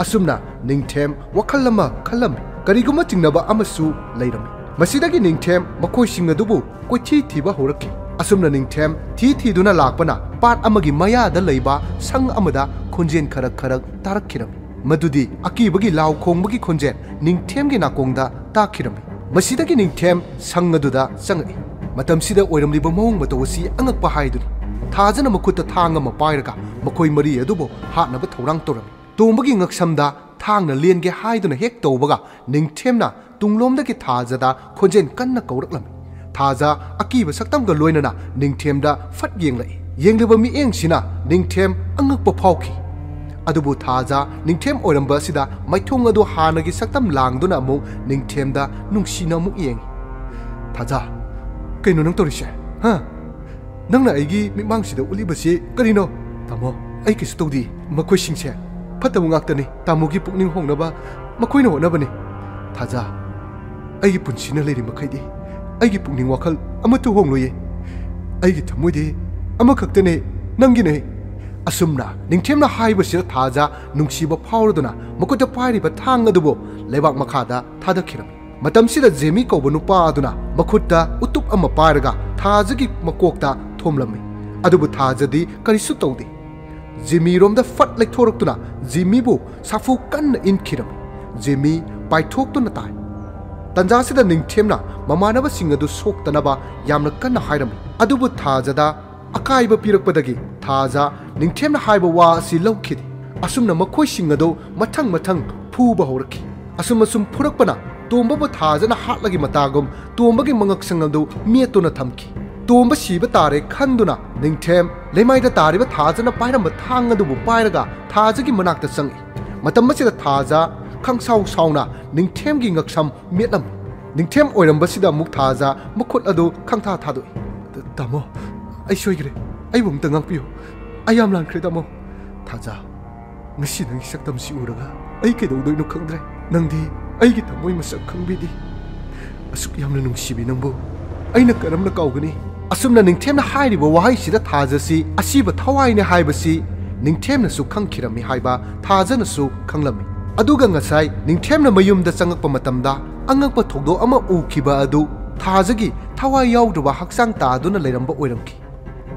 ꯑꯁꯨꯝꯅ ꯅꯤꯡꯊꯦꯝ ꯋꯥꯈꯜ ꯑꯃ ꯈꯜꯂꯝꯃꯤ꯫ ꯀꯔꯤꯒꯨꯝꯕ ꯆꯤꯡꯅꯕ ꯑꯃꯁꯨ ꯂꯩꯔꯝꯃꯤ꯫ ꯃꯁꯤꯗꯒꯤ ꯅꯤꯡꯊꯦꯝ ꯃꯈꯣꯏꯁꯤꯡ ꯑꯗꯨꯕꯨ ꯀꯣꯏꯊꯤ ꯊꯤꯕ ꯍꯧꯔꯛꯈꯤ꯫ ꯑꯁꯨꯝꯅ ꯅꯤꯡꯊꯦꯝ ꯊꯤ ꯊꯤꯗꯨꯅ ꯂꯥꯛꯄꯅ ꯄꯥꯠ ꯑꯃꯒꯤ ꯃꯌꯥꯗ ꯂꯩꯕ ꯁꯪ ꯑꯃꯗ ꯈꯣꯟꯖꯦꯜ ꯈꯔꯛ ꯈꯔꯛ ꯇꯥꯔꯛꯈꯤꯔꯝꯃꯤ꯫ ꯃꯗꯨꯗꯤ ꯑꯀꯤꯕꯒꯤ ꯂꯥꯎ ꯈꯣꯡꯕꯒꯤ ꯈꯣꯟꯖꯦꯜ ꯅꯤꯡꯊꯦꯝꯒꯤ ꯅꯥꯀꯣꯡꯗ ꯇꯥꯈꯤꯔꯝꯃꯤ꯫ ꯃꯁꯤꯗꯒꯤ ꯅꯤꯡꯊꯦꯝ ꯁꯪ ꯑꯗꯨꯗ ꯆꯪꯉꯛꯏ꯫ ꯃꯇꯝꯁꯤꯗ ꯑꯣꯏꯔꯝꯂꯤꯕ ꯃꯑꯣꯡ ꯃꯇꯧ ꯑꯁꯤ ꯑꯉꯛꯄ ꯍꯥꯏꯗꯨꯅꯤ꯫ ꯊꯥꯖꯅ ꯃꯈꯨꯠꯇ ꯊꯥꯡ ꯑꯃ ꯄꯥꯏꯔꯒ ꯃꯈꯣꯏ ꯃꯔꯤ ꯑꯗꯨꯕꯨ ꯍꯥꯠꯅꯕ ꯊꯧꯔꯥꯡ ꯇꯧꯔꯝꯃꯤ꯫ ꯇꯣꯝꯕꯒꯤ ꯉꯛꯁꯝꯗ ꯊꯥꯡꯅ ꯂꯦꯟꯒꯦ ꯍꯥꯏꯗꯨꯅ ꯍꯦꯛ ꯇꯧꯕꯒ, ꯅꯤꯡꯊꯦꯝꯅ ꯇꯨꯡꯂꯣꯝꯗꯒꯤ ꯊꯥꯖꯗ ꯈꯣꯟꯖꯦꯜ ꯀꯟꯅ ꯀꯧꯔꯛꯂꯝꯃꯤ꯫ ꯊꯥꯖ ꯑꯀꯤꯕ ꯁꯛꯇꯝꯒ ꯂꯣꯏꯅꯅ ꯅꯤꯡꯊꯦꯝꯗ ꯐꯠ ꯌꯦꯡꯂꯛꯏ꯫ ꯌꯦꯡꯂꯤꯕ ꯃꯤꯠꯌꯦꯡꯁꯤꯅ ꯅꯤꯡꯊꯦꯝ ꯑꯉꯛꯄ ꯐꯥꯎꯈꯤ꯫ ꯑꯗꯨꯕꯨ ꯊꯥꯖ ꯅꯤꯡꯊꯦꯝ ꯑꯣꯏꯔꯝꯕ ꯑꯁꯤꯗ ꯃꯥꯏꯊꯣꯡ ꯑꯗꯨ ꯍꯥꯟꯅꯒꯤ ꯁꯛꯇꯝ ꯂꯥꯡꯗꯨꯅ ꯑꯃꯨꯛ ꯅꯤꯡꯊꯦꯝꯗ ꯅꯨꯡꯁꯤꯅ ꯑꯃꯨꯛ ꯌꯦꯡꯉꯤ꯫ "ꯊꯥꯖ, ꯀꯩꯅꯣ ꯅꯪ ꯇꯧꯔꯤꯁꯦ? ꯍꯥ? ꯅꯪꯅ ꯑꯩꯒꯤ ꯃꯤꯠꯃꯥꯡꯁꯤꯗ ꯎꯠꯂꯤꯕꯁꯤ ꯀꯔꯤꯅꯣ?" "ꯇꯥꯃꯣ, ꯑꯩ ꯀꯩꯁꯨ ꯇꯧꯗꯦ꯫ ꯃꯈꯣꯏꯁꯤꯡꯁꯦ ꯐꯠꯇꯕ ꯉꯥꯛꯇꯅꯤ꯫ ꯇꯥꯃꯣꯒꯤ ꯄꯨꯛꯅꯤꯡ ꯍꯣꯡꯅꯕ ꯃꯈꯣꯏꯅ ꯍꯣꯠꯅꯕꯅꯤ꯫ ꯊꯥꯖ, ꯑꯩꯒꯤ ꯄꯨꯟꯁꯤꯅ ꯂꯩꯔꯤ ꯃꯈꯩꯗꯤ ꯑꯩꯒꯤ ꯄꯨꯛꯅꯤꯡ ꯋꯥꯈꯜ ꯑꯃꯠꯇ ꯍꯣꯡꯂꯣꯏꯌꯦ꯫ ꯑꯩꯒꯤ ꯊꯃꯣꯏꯗꯤ ꯑꯃꯈꯛꯇꯅꯦ, ꯅꯪꯒꯤꯅꯦ꯫" ꯑꯁꯨꯝꯅ ꯅꯤꯡꯊꯦꯝꯅ ꯍꯥꯏꯕꯁꯤꯗ ꯊꯥꯖ ꯅꯨꯡꯁꯤꯕ ꯐꯥꯎꯔꯗꯨꯅ ꯃꯈꯨꯠꯇ ꯄꯥꯏꯔꯤꯕ ꯊꯥꯡ ꯑꯗꯨꯕꯨ ꯂꯩꯕꯥꯛ ꯃꯈꯥꯗ ꯊꯥꯗꯈꯤꯔꯝꯃꯤ꯫ ꯃꯇꯝꯁꯤꯗ ꯖꯦꯃꯤ ꯀꯧꯕ ꯅꯨꯄꯥ ꯑꯗꯨꯅ ꯃꯈꯨꯠꯇ ꯎꯇꯨꯞ ꯑꯃ ꯄꯥꯏꯔꯒ ꯊꯥꯖꯒꯤ ꯃꯀꯣꯛꯇ ꯊꯣꯝꯂꯝꯃꯤ꯫ ꯑꯗꯨꯕꯨ ꯊꯥꯖꯗꯤ ꯀꯔꯤꯁꯨ ꯇꯧꯗꯦ꯫ ꯖꯦꯃꯤꯔꯣꯝꯗ ꯐꯠ ꯂꯩꯊꯣꯔꯛꯇꯨꯅ ꯖꯦꯃꯤꯕꯨ ꯁꯥꯐꯨ ꯀꯟꯅ ꯏꯟꯈꯤꯔꯝꯃꯤ꯫ ꯖꯦꯃꯤ ꯄꯥꯏꯊꯣꯛꯇꯨꯅ ꯇꯥꯏ꯫ ꯇꯟꯖꯥꯁꯤꯗ ꯅꯤꯡꯊꯦꯝꯅ ꯃꯃꯥꯟꯅꯕꯁꯤꯡ ꯑꯗꯨ ꯁꯣꯛꯇꯅꯕ ꯌꯥꯝꯅ ꯀꯟꯅ ꯍꯥꯏꯔꯝꯃꯤ꯫ ꯑꯗꯨꯕꯨ ꯊꯥꯖꯗ ꯑꯀꯥꯏꯕ ꯄꯤꯔꯛꯄꯗꯒꯤ ꯊꯥꯖ ꯅꯤꯡꯊꯦꯝꯅ ꯍꯥꯏꯕ ꯋꯥ ꯑꯁꯤ ꯂꯧꯈꯤꯗꯦ꯫ ꯑꯁꯨꯝꯅ ꯃꯈꯣꯏꯁꯤꯡ ꯑꯗꯨ ꯃꯊꯪ ꯃꯊꯪ ꯐꯨꯕ ꯍꯧꯔꯛꯈꯤ꯫ ꯑꯁꯨꯝ ꯑꯁꯨꯝ ꯐꯨꯔꯛꯄꯅ ꯇꯣꯝꯕꯕꯨ ꯊꯥꯖꯅ ꯍꯥꯠꯂꯒꯤ ꯃꯇꯥꯒꯨꯝ ꯇꯣꯝꯕꯒꯤ ꯃꯉꯛꯁꯪ ꯑꯗꯨ ꯃꯦꯠꯇꯨꯅ ꯊꯝꯈꯤ꯫ ꯇꯣꯝꯕ ꯁꯤꯕ ꯇꯥꯔꯦ ꯈꯟꯗꯨꯅ ꯅꯤꯡꯊꯦꯝ ꯂꯩꯃꯥꯏꯗ ꯇꯥꯔꯤꯕ ꯊꯥꯖꯅ ꯄꯥꯏꯔꯝꯕ ꯊꯥꯡ ꯑꯗꯨꯕꯨ ꯄꯥꯏꯔꯒ ꯊꯥꯖꯒꯤ ꯃꯅꯥꯛꯇ ꯆꯪꯉꯛꯏ꯫ ꯃꯇꯝ ꯑꯁꯤꯗ ꯊꯥꯖ ꯈꯪꯁꯥꯎ ꯁꯥꯎꯅ ꯅꯤꯡꯊꯦꯝꯒꯤ ꯉꯛꯁꯝ ꯃꯦꯠꯂꯝꯃꯤ꯫ ꯅꯤꯡꯊꯦꯝ ꯑꯣꯏꯔꯝꯕꯁꯤꯗ ꯑꯃꯨꯛ ꯊꯥꯖ ꯃꯈꯨꯠ ꯑꯗꯨ ꯈꯪꯊꯥ ꯊꯥꯗꯣꯛꯏ꯫ "ꯇꯥꯃꯣ, ꯑꯩ ꯁꯣꯏꯈ꯭ꯔꯦ꯫ ꯑꯩꯕꯨ ꯑꯝꯇ ꯉꯥꯛꯄꯤꯌꯨ꯫ ꯑꯩ ꯌꯥꯝ ꯂꯥꯟꯈ꯭ꯔꯦ, ꯇꯥꯃꯣ꯫" "ꯊꯥꯖ, ꯉꯁꯤ ꯅꯪꯒꯤ ꯁꯛꯇꯝꯁꯤ ꯎꯔꯒ ꯑꯩ ꯀꯩꯗꯧꯗꯣꯏꯅꯣ ꯈꯪꯗ꯭ꯔꯦ꯫ ꯅꯪꯗꯤ ꯑꯩꯒꯤ ꯊꯃꯣꯏ ꯃꯁꯛ ꯈꯪꯕꯤꯗꯦ꯫ ꯑꯁꯨꯛ ꯌꯥꯝꯅ ꯅꯨꯡꯁꯤꯕꯤ ꯅꯪꯕꯨ ꯑꯩꯅ ꯀꯔꯝꯅ ꯀꯥꯎꯒꯅꯤ?" ꯑꯁꯨꯝꯅ ꯅꯤꯡꯊꯦꯝꯅ ꯍꯥꯏꯔꯤꯕ ꯋꯥꯍꯩꯁꯤꯗ ꯊꯥꯖꯁꯤ ꯑꯁꯤꯕ ꯊꯋꯥꯏꯅꯦ ꯍꯥꯏꯕꯁꯤ ꯅꯤꯡꯊꯦꯝꯅꯁꯨ ꯈꯪꯈꯤꯔꯝꯃꯤ ꯍꯥꯏꯕ ꯊꯥꯖꯅꯁꯨ ꯈꯪꯂꯝꯃꯤ꯫ ꯑꯗꯨꯒ ꯉꯁꯥꯏ ꯅꯤꯡꯊꯦꯝꯅ ꯃꯌꯨꯝꯗ ꯆꯪꯉꯛꯄ ꯃꯇꯝꯗ ꯑꯉꯛꯄ ꯊꯧꯗꯣꯛ ꯑꯃ ꯎꯈꯤꯕ ꯑꯗꯨ ꯊꯥꯖꯒꯤ ꯊꯋꯥꯏ ꯌꯥꯎꯗ꯭ꯔꯕ ꯍꯛꯆꯥꯡ ꯇꯥꯗꯨꯅ ꯂꯩꯔꯝꯕ ꯑꯣꯏꯔꯝꯈꯤ꯫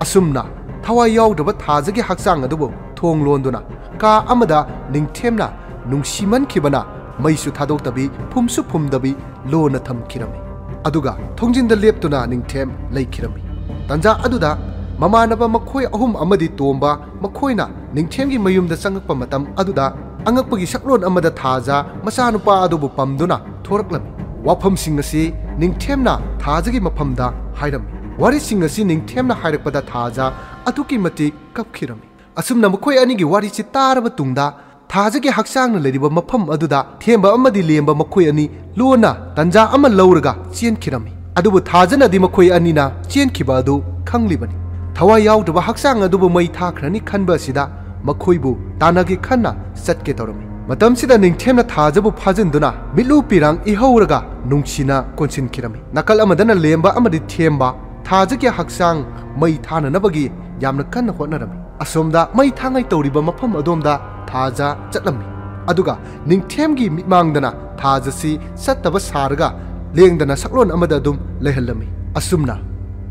ꯑꯁꯨꯝꯅ ꯊꯋꯥꯏ ꯌꯥꯎꯗ꯭ꯔꯕ ꯊꯥꯖꯒꯤ ꯍꯛꯆꯥꯡ ꯑꯗꯨꯕꯨ ꯊꯣꯡ ꯂꯣꯟꯗꯨꯅ ꯀꯥ ꯑꯃꯗ ꯅꯤꯡꯊꯦꯝꯅ ꯅꯨꯡꯁꯤꯃꯟꯈꯤꯕꯅ ꯃꯩꯁꯨ ꯊꯥꯗꯣꯛꯇꯕꯤ, ꯐꯨꯝꯁꯨ ꯐꯨꯝꯗꯕꯤ ꯂꯣꯟꯅ ꯊꯝꯈꯤꯔꯝꯃꯤ꯫ ꯑꯗꯨꯒ ꯊꯣꯡꯖꯤꯟꯗ ꯂꯦꯞꯇꯨꯅ ꯅꯤꯡꯊꯦꯝ ꯂꯩꯈꯤꯔꯝꯃꯤ꯫ ꯇꯟꯖꯥ ꯑꯗꯨꯗ ꯃꯃꯥꯟꯅꯕ ꯃꯈꯣꯏ ꯑꯍꯨꯝ ꯑꯃꯗꯤ ꯇꯣꯝꯕ ꯃꯈꯣꯏꯅ ꯅꯤꯡꯊꯦꯝꯒꯤ ꯃꯌꯨꯝꯗ ꯆꯪꯉꯛꯄ ꯃꯇꯝ ꯑꯗꯨꯗ, ꯑꯉꯛꯄꯒꯤ ꯁꯛꯂꯣꯟ ꯑꯃꯗ ꯊꯥꯖ ꯃꯆꯥꯅꯨꯄꯥ ꯑꯗꯨꯕꯨ ꯄꯝꯗꯨꯅ ꯊꯣꯔꯛꯂꯝꯃꯤ꯫ ꯋꯥꯐꯝꯁꯤꯡ ꯑꯁꯤ ꯅꯤꯡꯊꯦꯝꯅ ꯊꯥꯖꯒꯤ ꯃꯐꯝꯗ ꯍꯥꯏꯔꯝꯃꯤ꯫ ꯋꯥꯔꯤꯁꯤꯡ ꯑꯁꯤ ꯅꯤꯡꯊꯦꯝꯅ ꯍꯥꯏꯔꯛꯄꯗ ꯊꯥꯖ ꯑꯗꯨꯛꯀꯤ ꯃꯇꯤꯛ ꯀꯞꯈꯤꯔꯝꯃꯤ꯫ ꯑꯁꯨꯝꯅ ꯃꯈꯣꯏ ꯑꯅꯤꯒꯤ ꯋꯥꯔꯤꯁꯤ ꯇꯥꯔꯕ ꯇꯨꯡꯗ, ꯊꯥꯖꯒꯤ ꯍꯛꯆꯥꯡꯅ ꯂꯩꯔꯤꯕ ꯃꯐꯝ ꯑꯗꯨꯗ ꯊꯦꯝꯕ ꯑꯃꯗꯤ ꯂꯦꯝꯕ ꯃꯈꯣꯏ ꯑꯅꯤ ꯂꯣꯟꯅ ꯇꯟꯖꯥ ꯑꯃ ꯂꯧꯔꯒ ꯆꯦꯟꯈꯤꯔꯝꯃꯤ꯫ ꯑꯗꯨꯕꯨ ꯊꯥꯖꯅꯗꯤ ꯃꯈꯣꯏ ꯑꯅꯤꯅ ꯆꯦꯟꯈꯤꯕ ꯑꯗꯨ ꯈꯪꯂꯤꯕꯅꯤ꯫ ꯊꯋꯥꯏ ꯌꯥꯎꯗ꯭ꯔꯕ ꯍꯛꯆꯥꯡ ꯑꯗꯨꯕꯨ ꯃꯩ ꯊꯥꯈ꯭ꯔꯅꯤ ꯈꯟꯕ ꯑꯁꯤꯗ ꯃꯈꯣꯏꯕꯨ ꯇꯥꯟꯅꯒꯦ ꯈꯟꯅ ꯆꯠꯀꯦ ꯇꯧꯔꯝꯃꯤ꯫ ꯃꯇꯝꯁꯤꯗ ꯅꯤꯡꯊꯦꯝꯅ ꯊꯥꯖꯕꯨ ꯐꯥꯖꯤꯟꯗꯨꯅ ꯃꯤꯠꯂꯨ ꯄꯤꯔꯥꯡ ꯏꯍꯧꯔꯒ ꯅꯨꯡꯁꯤꯅ ꯀꯣꯟꯁꯤꯟꯈꯤꯔꯝꯃꯤ꯫ ꯅꯥꯀꯜ ꯑꯃꯗꯅ ꯂꯦꯝꯕ ꯑꯃꯗꯤ ꯊꯦꯝꯕ ꯊꯥꯖꯒꯤ ꯍꯛꯆꯥꯡ ꯃꯩ ꯊꯥꯅꯅꯕꯒꯤ ꯌꯥꯝꯅ ꯀꯟꯅ ꯍꯣꯠꯅꯔꯝꯃꯤ꯫ ꯑꯁꯣꯝꯗ ꯃꯩ ꯊꯥꯉꯩ ꯇꯧꯔꯤꯕ ꯃꯐꯝ ꯑꯗꯣꯝꯗ ꯊꯥꯖ ꯆꯠꯂꯝꯃꯤ꯫ ꯑꯗꯨꯒ ꯅꯤꯡꯊꯦꯝꯒꯤ ꯃꯤꯠꯃꯥꯡꯗꯅ ꯊꯥꯖꯁꯤ ꯆꯠꯇꯕ ꯁꯥꯔꯒ ꯂꯦꯡꯗꯅ ꯁꯛꯂꯣꯟ ꯑꯃꯗ ꯑꯗꯨꯝ ꯂꯩꯍꯜꯂꯝꯃꯤ꯫ ꯑꯁꯨꯝꯅ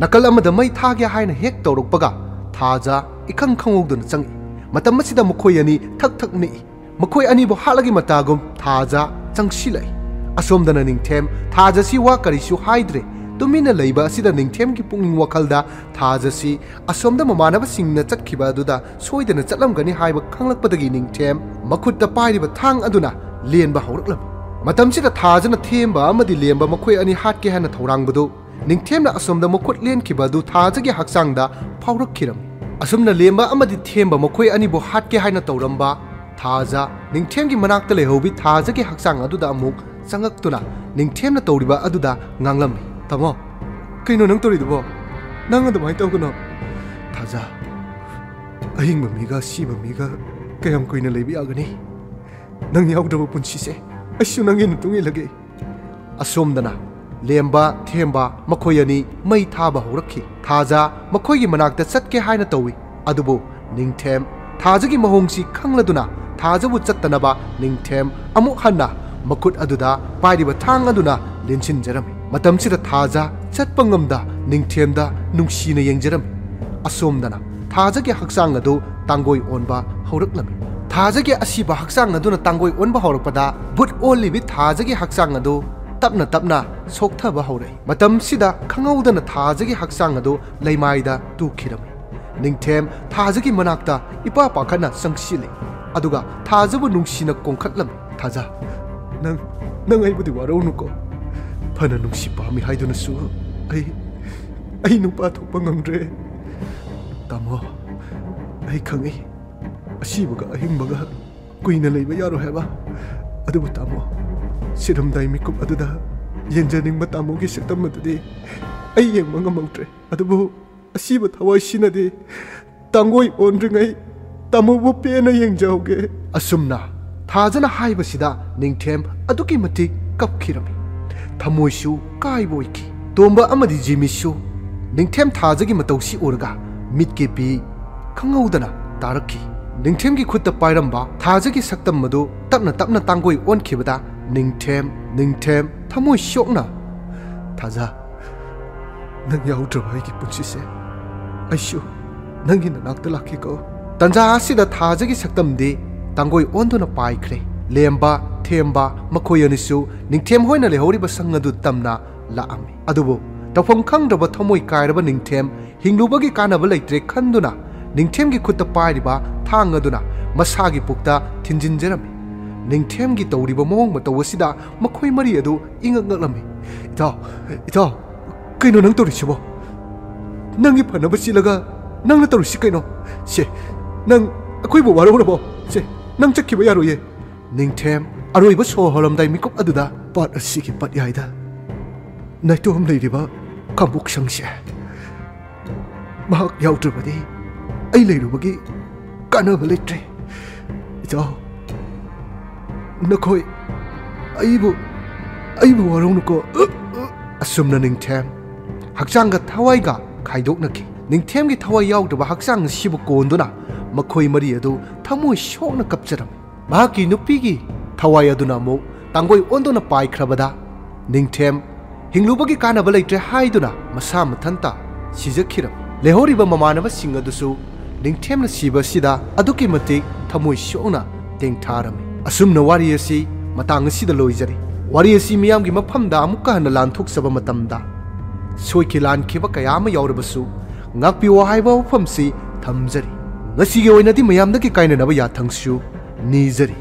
ꯅꯥꯀꯜ ꯑꯃꯗ ꯃꯩ ꯊꯥꯒꯦ ꯍꯥꯏꯅ ꯍꯦꯛ ꯇꯧꯔꯛꯄꯒ ꯊꯥꯖ ꯏꯈꯪ ꯈꯪꯍꯧꯗꯅ ꯆꯪꯉꯛꯏ꯫ ꯃꯇꯝ ꯑꯁꯤꯗ ꯃꯈꯣꯏ ꯑꯅꯤ ꯊꯛ ꯊꯛ ꯅꯤꯛꯏ꯫ ꯃꯈꯣꯏ ꯑꯅꯤꯕꯨ ꯍꯥꯠꯂꯒꯤ ꯃꯇꯥꯒꯨꯝ ꯊꯥꯖ ꯆꯪꯁꯤꯜꯂꯛꯏ꯫ ꯑꯁꯣꯝꯗꯅ ꯅꯤꯡꯊꯦꯝ ꯊꯥꯖꯁꯤ ꯋꯥ ꯀꯔꯤꯁꯨ ꯍꯥꯏꯗ꯭ꯔꯦ꯫ ꯇꯨꯃꯤꯟꯅ ꯂꯩꯕ ꯑꯁꯤꯗ ꯅꯤꯡꯊꯦꯝꯒꯤ ꯄꯨꯛꯅꯤꯡ ꯋꯥꯈꯜꯗ ꯊꯥꯖꯁꯤ ꯑꯁꯣꯝꯗ ꯃꯃꯥꯟꯅꯕꯁꯤꯡꯅ ꯆꯠꯈꯤꯕ ꯑꯗꯨꯗ ꯁꯣꯏꯗꯅ ꯆꯠꯂꯝꯒꯅꯤ ꯍꯥꯏꯕ ꯈꯪꯂꯛꯄꯗꯒꯤ ꯅꯤꯡꯊꯦꯝ ꯃꯈꯨꯠꯇ ꯄꯥꯏꯔꯤꯕ ꯊꯥꯡ ꯑꯗꯨꯅ ꯂꯦꯟꯕ ꯍꯧꯔꯛꯂꯝꯃꯤ꯫ ꯃꯇꯝꯁꯤꯗ ꯊꯥꯖꯅ ꯊꯦꯝꯕ ꯑꯃꯗꯤ ꯂꯦꯝꯕ ꯃꯈꯣꯏ ꯑꯅꯤ ꯍꯥꯠꯀꯦ ꯍꯥꯏꯅ ꯊꯧꯔꯥꯡꯕꯗꯨ ꯅꯤꯡꯊꯦꯝꯅ ꯑꯁꯣꯝꯗ ꯃꯈꯨꯠ ꯂꯦꯟꯈꯤꯕ ꯑꯗꯨ ꯊꯥꯖꯒꯤ ꯍꯛꯆꯥꯡꯗ ꯐꯥꯎꯔꯛꯈꯤꯔꯝꯃꯤ꯫ ꯑꯁꯨꯝꯅ ꯂꯦꯝꯕ ꯑꯃꯗꯤ ꯊꯦꯝꯕ ꯃꯈꯣꯏ ꯑꯅꯤꯕꯨ ꯍꯥꯠꯀꯦ ꯍꯥꯏꯅ ꯇꯧꯔꯝꯕ ꯊꯥꯖ ꯅꯤꯡꯊꯦꯝꯒꯤ ꯃꯅꯥꯛꯇ ꯂꯩꯍꯧꯕꯤ ꯊꯥꯖꯒꯤ ꯍꯛꯆꯥꯡ ꯑꯗꯨꯗ ꯑꯃꯨꯛ ꯆꯪꯉꯛꯇꯨꯅ ꯅꯤꯡꯊꯦꯝꯅ ꯇꯧꯔꯤꯕ ꯑꯗꯨꯗ ꯉꯥꯡꯂꯝꯃꯤ꯫ "ꯇꯥꯃꯣ, ꯀꯩꯅꯣ ꯅꯪ ꯇꯧꯔꯤꯗꯨꯕꯣ? ꯅꯪ ꯑꯗꯨꯃꯥꯏꯅ ꯇꯧꯒꯅꯣ꯫ ꯊꯥꯖ, ꯑꯍꯤꯡꯕ ꯃꯤꯒ ꯑꯁꯤꯕ ꯃꯤꯒ ꯀꯌꯥꯝ ꯀꯨꯏꯅ ꯂꯩꯕ ꯌꯥꯒꯅꯤ? ꯅꯪ ꯌꯥꯎꯗ꯭ꯔꯕ ꯄꯨꯟꯁꯤꯁꯦ ꯑꯩꯁꯨ ꯅꯪꯒꯤ ꯃꯇꯨꯡ ꯏꯜꯂꯒꯦ꯫" ꯑꯁꯣꯝꯗꯅ ꯂꯦꯝꯕ, ꯊꯦꯝꯕ ꯃꯈꯣꯏ ꯑꯅꯤ ꯃꯩ ꯊꯥꯕ ꯍꯧꯔꯛꯈꯤ꯫ ꯊꯥꯖ ꯃꯈꯣꯏꯒꯤ ꯃꯅꯥꯛꯇ ꯆꯠꯀꯦ ꯍꯥꯏꯅ ꯇꯧꯏ, ꯑꯗꯨꯕꯨ ꯅꯤꯡꯊꯦꯝ ꯊꯥꯖꯒꯤ ꯃꯑꯣꯡꯁꯤ ꯈꯪꯂꯗꯨꯅ ꯊꯥꯖꯕꯨ ꯆꯠꯇꯅꯕ ꯅꯤꯡꯊꯦꯝ ꯑꯃꯨꯛ ꯍꯟꯅ ꯃꯈꯨꯠ ꯑꯗꯨꯗ ꯄꯥꯏꯔꯤꯕ ꯊꯥꯡ ꯑꯗꯨꯅ ꯂꯦꯟꯁꯤꯟꯖꯔꯝꯃꯤ꯫ ꯃꯇꯝꯁꯤꯗ ꯊꯥꯖ ꯆꯠꯄ ꯉꯝꯗ ꯅꯤꯡꯊꯦꯝꯗ ꯅꯨꯡꯁꯤꯅ ꯌꯦꯡꯖꯔꯝꯃꯤ꯫ ꯑꯁꯣꯝꯗꯅ ꯊꯥꯖꯒꯤ ꯍꯛꯆꯥꯡ ꯑꯗꯨ ꯇꯥꯡꯒꯣꯏ ꯑꯣꯟꯕ ꯍꯧꯔꯛꯂꯝꯃꯤ꯫ ꯊꯥꯖꯒꯤ ꯑꯁꯤꯕ ꯍꯛꯆꯥꯡ ꯑꯗꯨꯅ ꯇꯥꯡꯒꯣꯏ ꯑꯣꯟꯕ ꯍꯧꯔꯛꯄꯗ ꯕꯨꯠ ꯑꯣꯜꯂꯤꯕꯤ ꯊꯥꯖꯒꯤ ꯍꯛꯆꯥꯡ ꯑꯗꯨ ꯇꯞꯅ ꯇꯞꯅ ꯁꯣꯛꯊꯕ ꯍꯧꯔꯛꯏ꯫ ꯃꯇꯝꯁꯤꯗ ꯈꯪꯍꯧꯗꯅ ꯊꯥꯖꯒꯤ ꯍꯛꯆꯥꯡ ꯑꯗꯨ ꯂꯩꯃꯥꯏꯗ ꯇꯨꯈꯤꯔꯝꯃꯤ꯫ ꯅꯤꯡꯊꯦꯝ ꯊꯥꯖꯒꯤ ꯃꯅꯥꯛꯇ ꯏꯄꯥ ꯄꯥꯈꯠꯅ ꯆꯪꯁꯤꯜꯂꯤ꯫ ꯑꯗꯨꯒ ꯊꯥꯖꯕꯨ ꯅꯨꯡꯁꯤꯅ ꯀꯣꯡꯈꯠꯂꯝꯃꯤ꯫ "ꯊꯥꯖ, ꯅꯪ, ꯅꯪ ꯑꯩꯕꯨꯗꯤ ꯋꯥꯔꯧꯅꯨꯀꯣ꯫ ꯐꯅ ꯅꯨꯡꯁꯤ ꯄꯥꯝꯃꯤ ꯍꯥꯏꯗꯨꯅꯁꯨ ꯑꯩ, ꯑꯩ ꯅꯨꯄꯥ ꯊꯣꯛꯄ ꯉꯝꯗ꯭ꯔꯦ꯫ ꯇꯥꯃꯣ, ꯑꯩ ꯈꯪꯏ, ꯑꯁꯤꯕꯒ ꯑꯍꯤꯡꯕꯒ ꯀꯨꯏꯅ ꯂꯩꯕ ꯌꯥꯔꯣꯏ ꯍꯥꯏꯕ꯫ ꯑꯗꯨꯕꯨ ꯇꯥꯃꯣ, ꯁꯤꯔꯝꯗꯥꯏ ꯃꯤꯀꯨꯞ ꯑꯗꯨꯗ ꯌꯦꯡꯖꯅꯤꯡꯕ ꯇꯥꯃꯣꯒꯤ ꯁꯛꯇꯝ ꯑꯗꯨꯗꯤ ꯑꯩ ꯌꯦꯡꯕ ꯉꯝꯍꯧꯗ꯭ꯔꯦ꯫ ꯑꯗꯨꯕꯨ ꯑꯁꯤꯕ ꯊꯋꯥꯏꯁꯤꯅꯗꯤ ꯇꯥꯡꯒꯣꯏ ꯑꯣꯟꯗ꯭ꯔꯤꯉꯩ ꯇꯥꯃꯣꯕꯨ ꯄꯦꯟꯅ ꯌꯦꯡꯖꯍꯧꯒꯦ꯫" ꯑꯁꯨꯝꯅ ꯊꯥꯖꯅ ꯍꯥꯏꯕꯁꯤꯗ ꯅꯤꯡꯊꯦꯝ ꯑꯗꯨꯛꯀꯤ ꯃꯇꯤꯛ ꯀꯞꯈꯤꯔꯝꯃꯤ꯫ ꯊꯃꯣꯏꯁꯨ ꯀꯥꯏꯕ ꯑꯣꯏꯈꯤ꯫ ꯇꯣꯝꯕ ꯑꯃꯗꯤ ꯖꯤꯃꯤꯁꯨ ꯅꯤꯡꯊꯦꯝ ꯊꯥꯖꯒꯤ ꯃꯇꯧꯁꯤ ꯎꯔꯒ ꯃꯤꯠꯀꯤ ꯄꯤ ꯈꯪꯍꯧꯗꯅ ꯇꯥꯔꯛꯈꯤ꯫ ꯅꯤꯡꯊꯦꯝꯒꯤ ꯈꯨꯠꯇ ꯄꯥꯏꯔꯝꯕ ꯊꯥꯖꯒꯤ ꯁꯛꯇꯝ ꯑꯗꯨ ꯇꯞꯅ ꯇꯞꯅ ꯇꯥꯡꯒꯣꯏ ꯑꯣꯟꯈꯤꯕꯗ ꯅꯤꯡꯊꯦꯝ, ꯅꯤꯡꯊꯦꯝ ꯊꯃꯣꯏ ꯁꯣꯛꯅ, "ꯊꯥꯖ, ꯅꯪ ꯌꯥꯎꯗ꯭ꯔꯕ ꯑꯩꯒꯤ ꯄꯨꯟꯁꯤꯁꯦ ꯑꯩꯁꯨ ꯅꯪꯒꯤ ꯅꯅꯥꯛꯇ ꯂꯥꯛꯈꯤꯀꯣ꯫" ꯇꯟꯖꯥ ꯑꯁꯤꯗ ꯊꯥꯖꯒꯤ ꯁꯛꯇꯝꯗꯤ ꯇꯥꯡꯒꯣꯏ ꯑꯣꯟꯗꯨꯅ ꯄꯥꯏꯈ꯭ꯔꯦ꯫ ꯂꯦꯝꯕ, ꯊꯦꯝꯕ ꯃꯈꯣꯏ ꯑꯅꯤꯁꯨ ꯅꯤꯡꯊꯦꯝ ꯍꯣꯏꯅ ꯂꯩꯍꯧꯔꯤꯕ ꯁꯪ ꯑꯗꯨ ꯇꯝꯅ ꯂꯥꯛꯑꯝꯃꯤ꯫ ꯑꯗꯨꯕꯨ ꯇꯧꯐꯝ ꯈꯪꯗ꯭ꯔꯕ ꯊꯃꯣꯏ ꯀꯥꯏꯔꯕ ꯅꯤꯡꯊꯦꯝ ꯍꯤꯡꯂꯨꯕꯒꯤ ꯀꯥꯟꯅꯕ ꯂꯩꯇ꯭ꯔꯦ ꯈꯟꯗꯨꯅ ꯅꯤꯡꯊꯦꯝꯒꯤ ꯈꯨꯠꯇ ꯄꯥꯏꯔꯤꯕ ꯊꯥꯡ ꯑꯗꯨꯅ ꯃꯁꯥꯒꯤ ꯄꯨꯛꯇ ꯊꯤꯟꯖꯤꯟꯖꯔꯝꯃꯤ꯫ ꯅꯤꯡꯊꯦꯝꯒꯤ ꯇꯧꯔꯤꯕ ꯃꯑꯣꯡ ꯃꯇꯧ ꯑꯁꯤꯗ ꯃꯈꯣꯏ ꯃꯔꯤ ꯑꯗꯨ ꯏꯉꯛ ꯉꯛꯂꯝꯃꯤ꯫ "ꯏꯇꯥꯎ, ꯏꯇꯥꯎ, ꯀꯩꯅꯣ ꯅꯪ ꯇꯧꯔꯤꯁꯤꯕꯣ? ꯅꯪꯒꯤ ꯐꯅꯕ ꯆꯦꯜꯂꯒ ꯅꯪꯅ ꯇꯧꯔꯤꯁꯤ ꯀꯩꯅꯣ? ꯁꯦ, ꯅꯪ ꯑꯩꯈꯣꯏꯕꯨ ꯋꯥꯔꯧꯔꯕꯣ? ꯁꯦ, ꯅꯪ ꯆꯠꯈꯤꯕ ꯌꯥꯔꯣꯏꯌꯦ꯫" ꯅꯤꯡꯊꯦꯝ ꯑꯔꯣꯏꯕ ꯁꯣꯔ ꯍꯣꯜꯂꯝꯗꯥꯏ ꯃꯤꯀꯨꯞ ꯑꯗꯨꯗ, "ꯄꯥꯠ ꯑꯁꯤꯒꯤ ꯄꯥꯠꯌꯥꯏꯗ ꯅꯥꯏꯇꯣꯝ ꯂꯩꯔꯤꯕ ꯀꯥꯡꯄꯣꯛ ꯁꯪꯁꯦ ꯃꯍꯥꯛ ꯌꯥꯎꯗ꯭ꯔꯕꯗꯤ ꯑꯩ ꯂꯩꯔꯨꯕꯒꯤ ꯀꯥꯟꯅꯕ ꯂꯩꯇ꯭ꯔꯦ꯫ ꯏꯇꯥꯎ, ꯅꯈꯣꯏ ꯑꯩꯕꯨ, ꯑꯩꯕꯨ ꯋꯥꯔꯧꯅꯨꯀꯣ꯫" ꯑꯁꯨꯝꯅ ꯅꯤꯡꯊꯦꯝ ꯍꯛꯆꯥꯡꯒ ꯊꯋꯥꯏꯒ ꯈꯥꯏꯗꯣꯛꯅꯈꯤ꯫ ꯅꯤꯡꯊꯦꯝꯒꯤ ꯊꯋꯥꯏ ꯌꯥꯎꯗ꯭ꯔꯕ ꯍꯛꯆꯥꯡ ꯑꯁꯤꯕꯨ ꯀꯣꯟꯗꯨꯅ ꯃꯈꯣꯏ ꯃꯔꯤ ꯑꯗꯨ ꯊꯃꯣꯏ ꯁꯣꯛꯅ ꯀꯞꯆꯔꯝꯃꯤ꯫ ꯃꯍꯥꯛꯀꯤ ꯅꯨꯄꯤꯒꯤ ꯊꯋꯥꯏ ꯑꯗꯨꯅ ꯑꯃꯨꯛ ꯇꯥꯡꯒꯣꯏ ꯑꯣꯟꯗꯨꯅ ꯄꯥꯏꯈ꯭ꯔꯕꯗ ꯅꯤꯡꯊꯦꯝ ꯍꯤꯡꯂꯨꯕꯒꯤ ꯀꯥꯟꯅꯕ ꯂꯩꯇ꯭ꯔꯦ ꯍꯥꯏꯗꯨꯅ ꯃꯁꯥ ꯃꯊꯟꯇ ꯁꯤꯖꯈꯤꯔꯝꯃꯤ꯫ ꯂꯩꯍꯧꯔꯤꯕ ꯃꯃꯥꯟꯅꯕꯁꯤꯡ ꯑꯗꯨꯁꯨ ꯅꯤꯡꯊꯦꯝꯅ ꯁꯤꯕ ꯑꯁꯤꯗ ꯑꯗꯨꯛꯀꯤ ꯃꯇꯤꯛ ꯊꯃꯣꯏ ꯁꯣꯛꯅ ꯇꯦꯡꯊꯥꯔꯝꯃꯤ꯫ ꯑꯁꯨꯝꯅ ꯋꯥꯔꯤ ꯑꯁꯤ ꯃꯇꯥꯡ ꯑꯁꯤꯗ ꯂꯣꯏꯖꯔꯦ꯫ ꯋꯥꯔꯤ ꯑꯁꯤ ꯃꯤꯌꯥꯝꯒꯤ ꯃꯐꯝꯗ ꯑꯃꯨꯛꯀ ꯍꯟꯅ ꯂꯥꯟꯊꯣꯛꯆꯕ ꯃꯇꯝꯗ ꯁꯣꯏꯈꯤ ꯂꯥꯟꯈꯤꯕ ꯀꯌꯥ ꯑꯃ ꯌꯥꯎꯔꯕꯁꯨ ꯉꯥꯛꯄꯤꯌꯨ ꯍꯥꯏꯕ ꯋꯥꯐꯝꯁꯤ ꯊꯝꯖꯔꯤ꯫ ꯉꯁꯤꯒꯤ ꯑꯣꯏꯅꯗꯤ ꯃꯌꯥꯝꯗꯒꯤ ꯀꯥꯏꯅꯅꯕ ꯌꯥꯊꯪꯁꯨ ꯅꯤꯖꯔꯤ꯫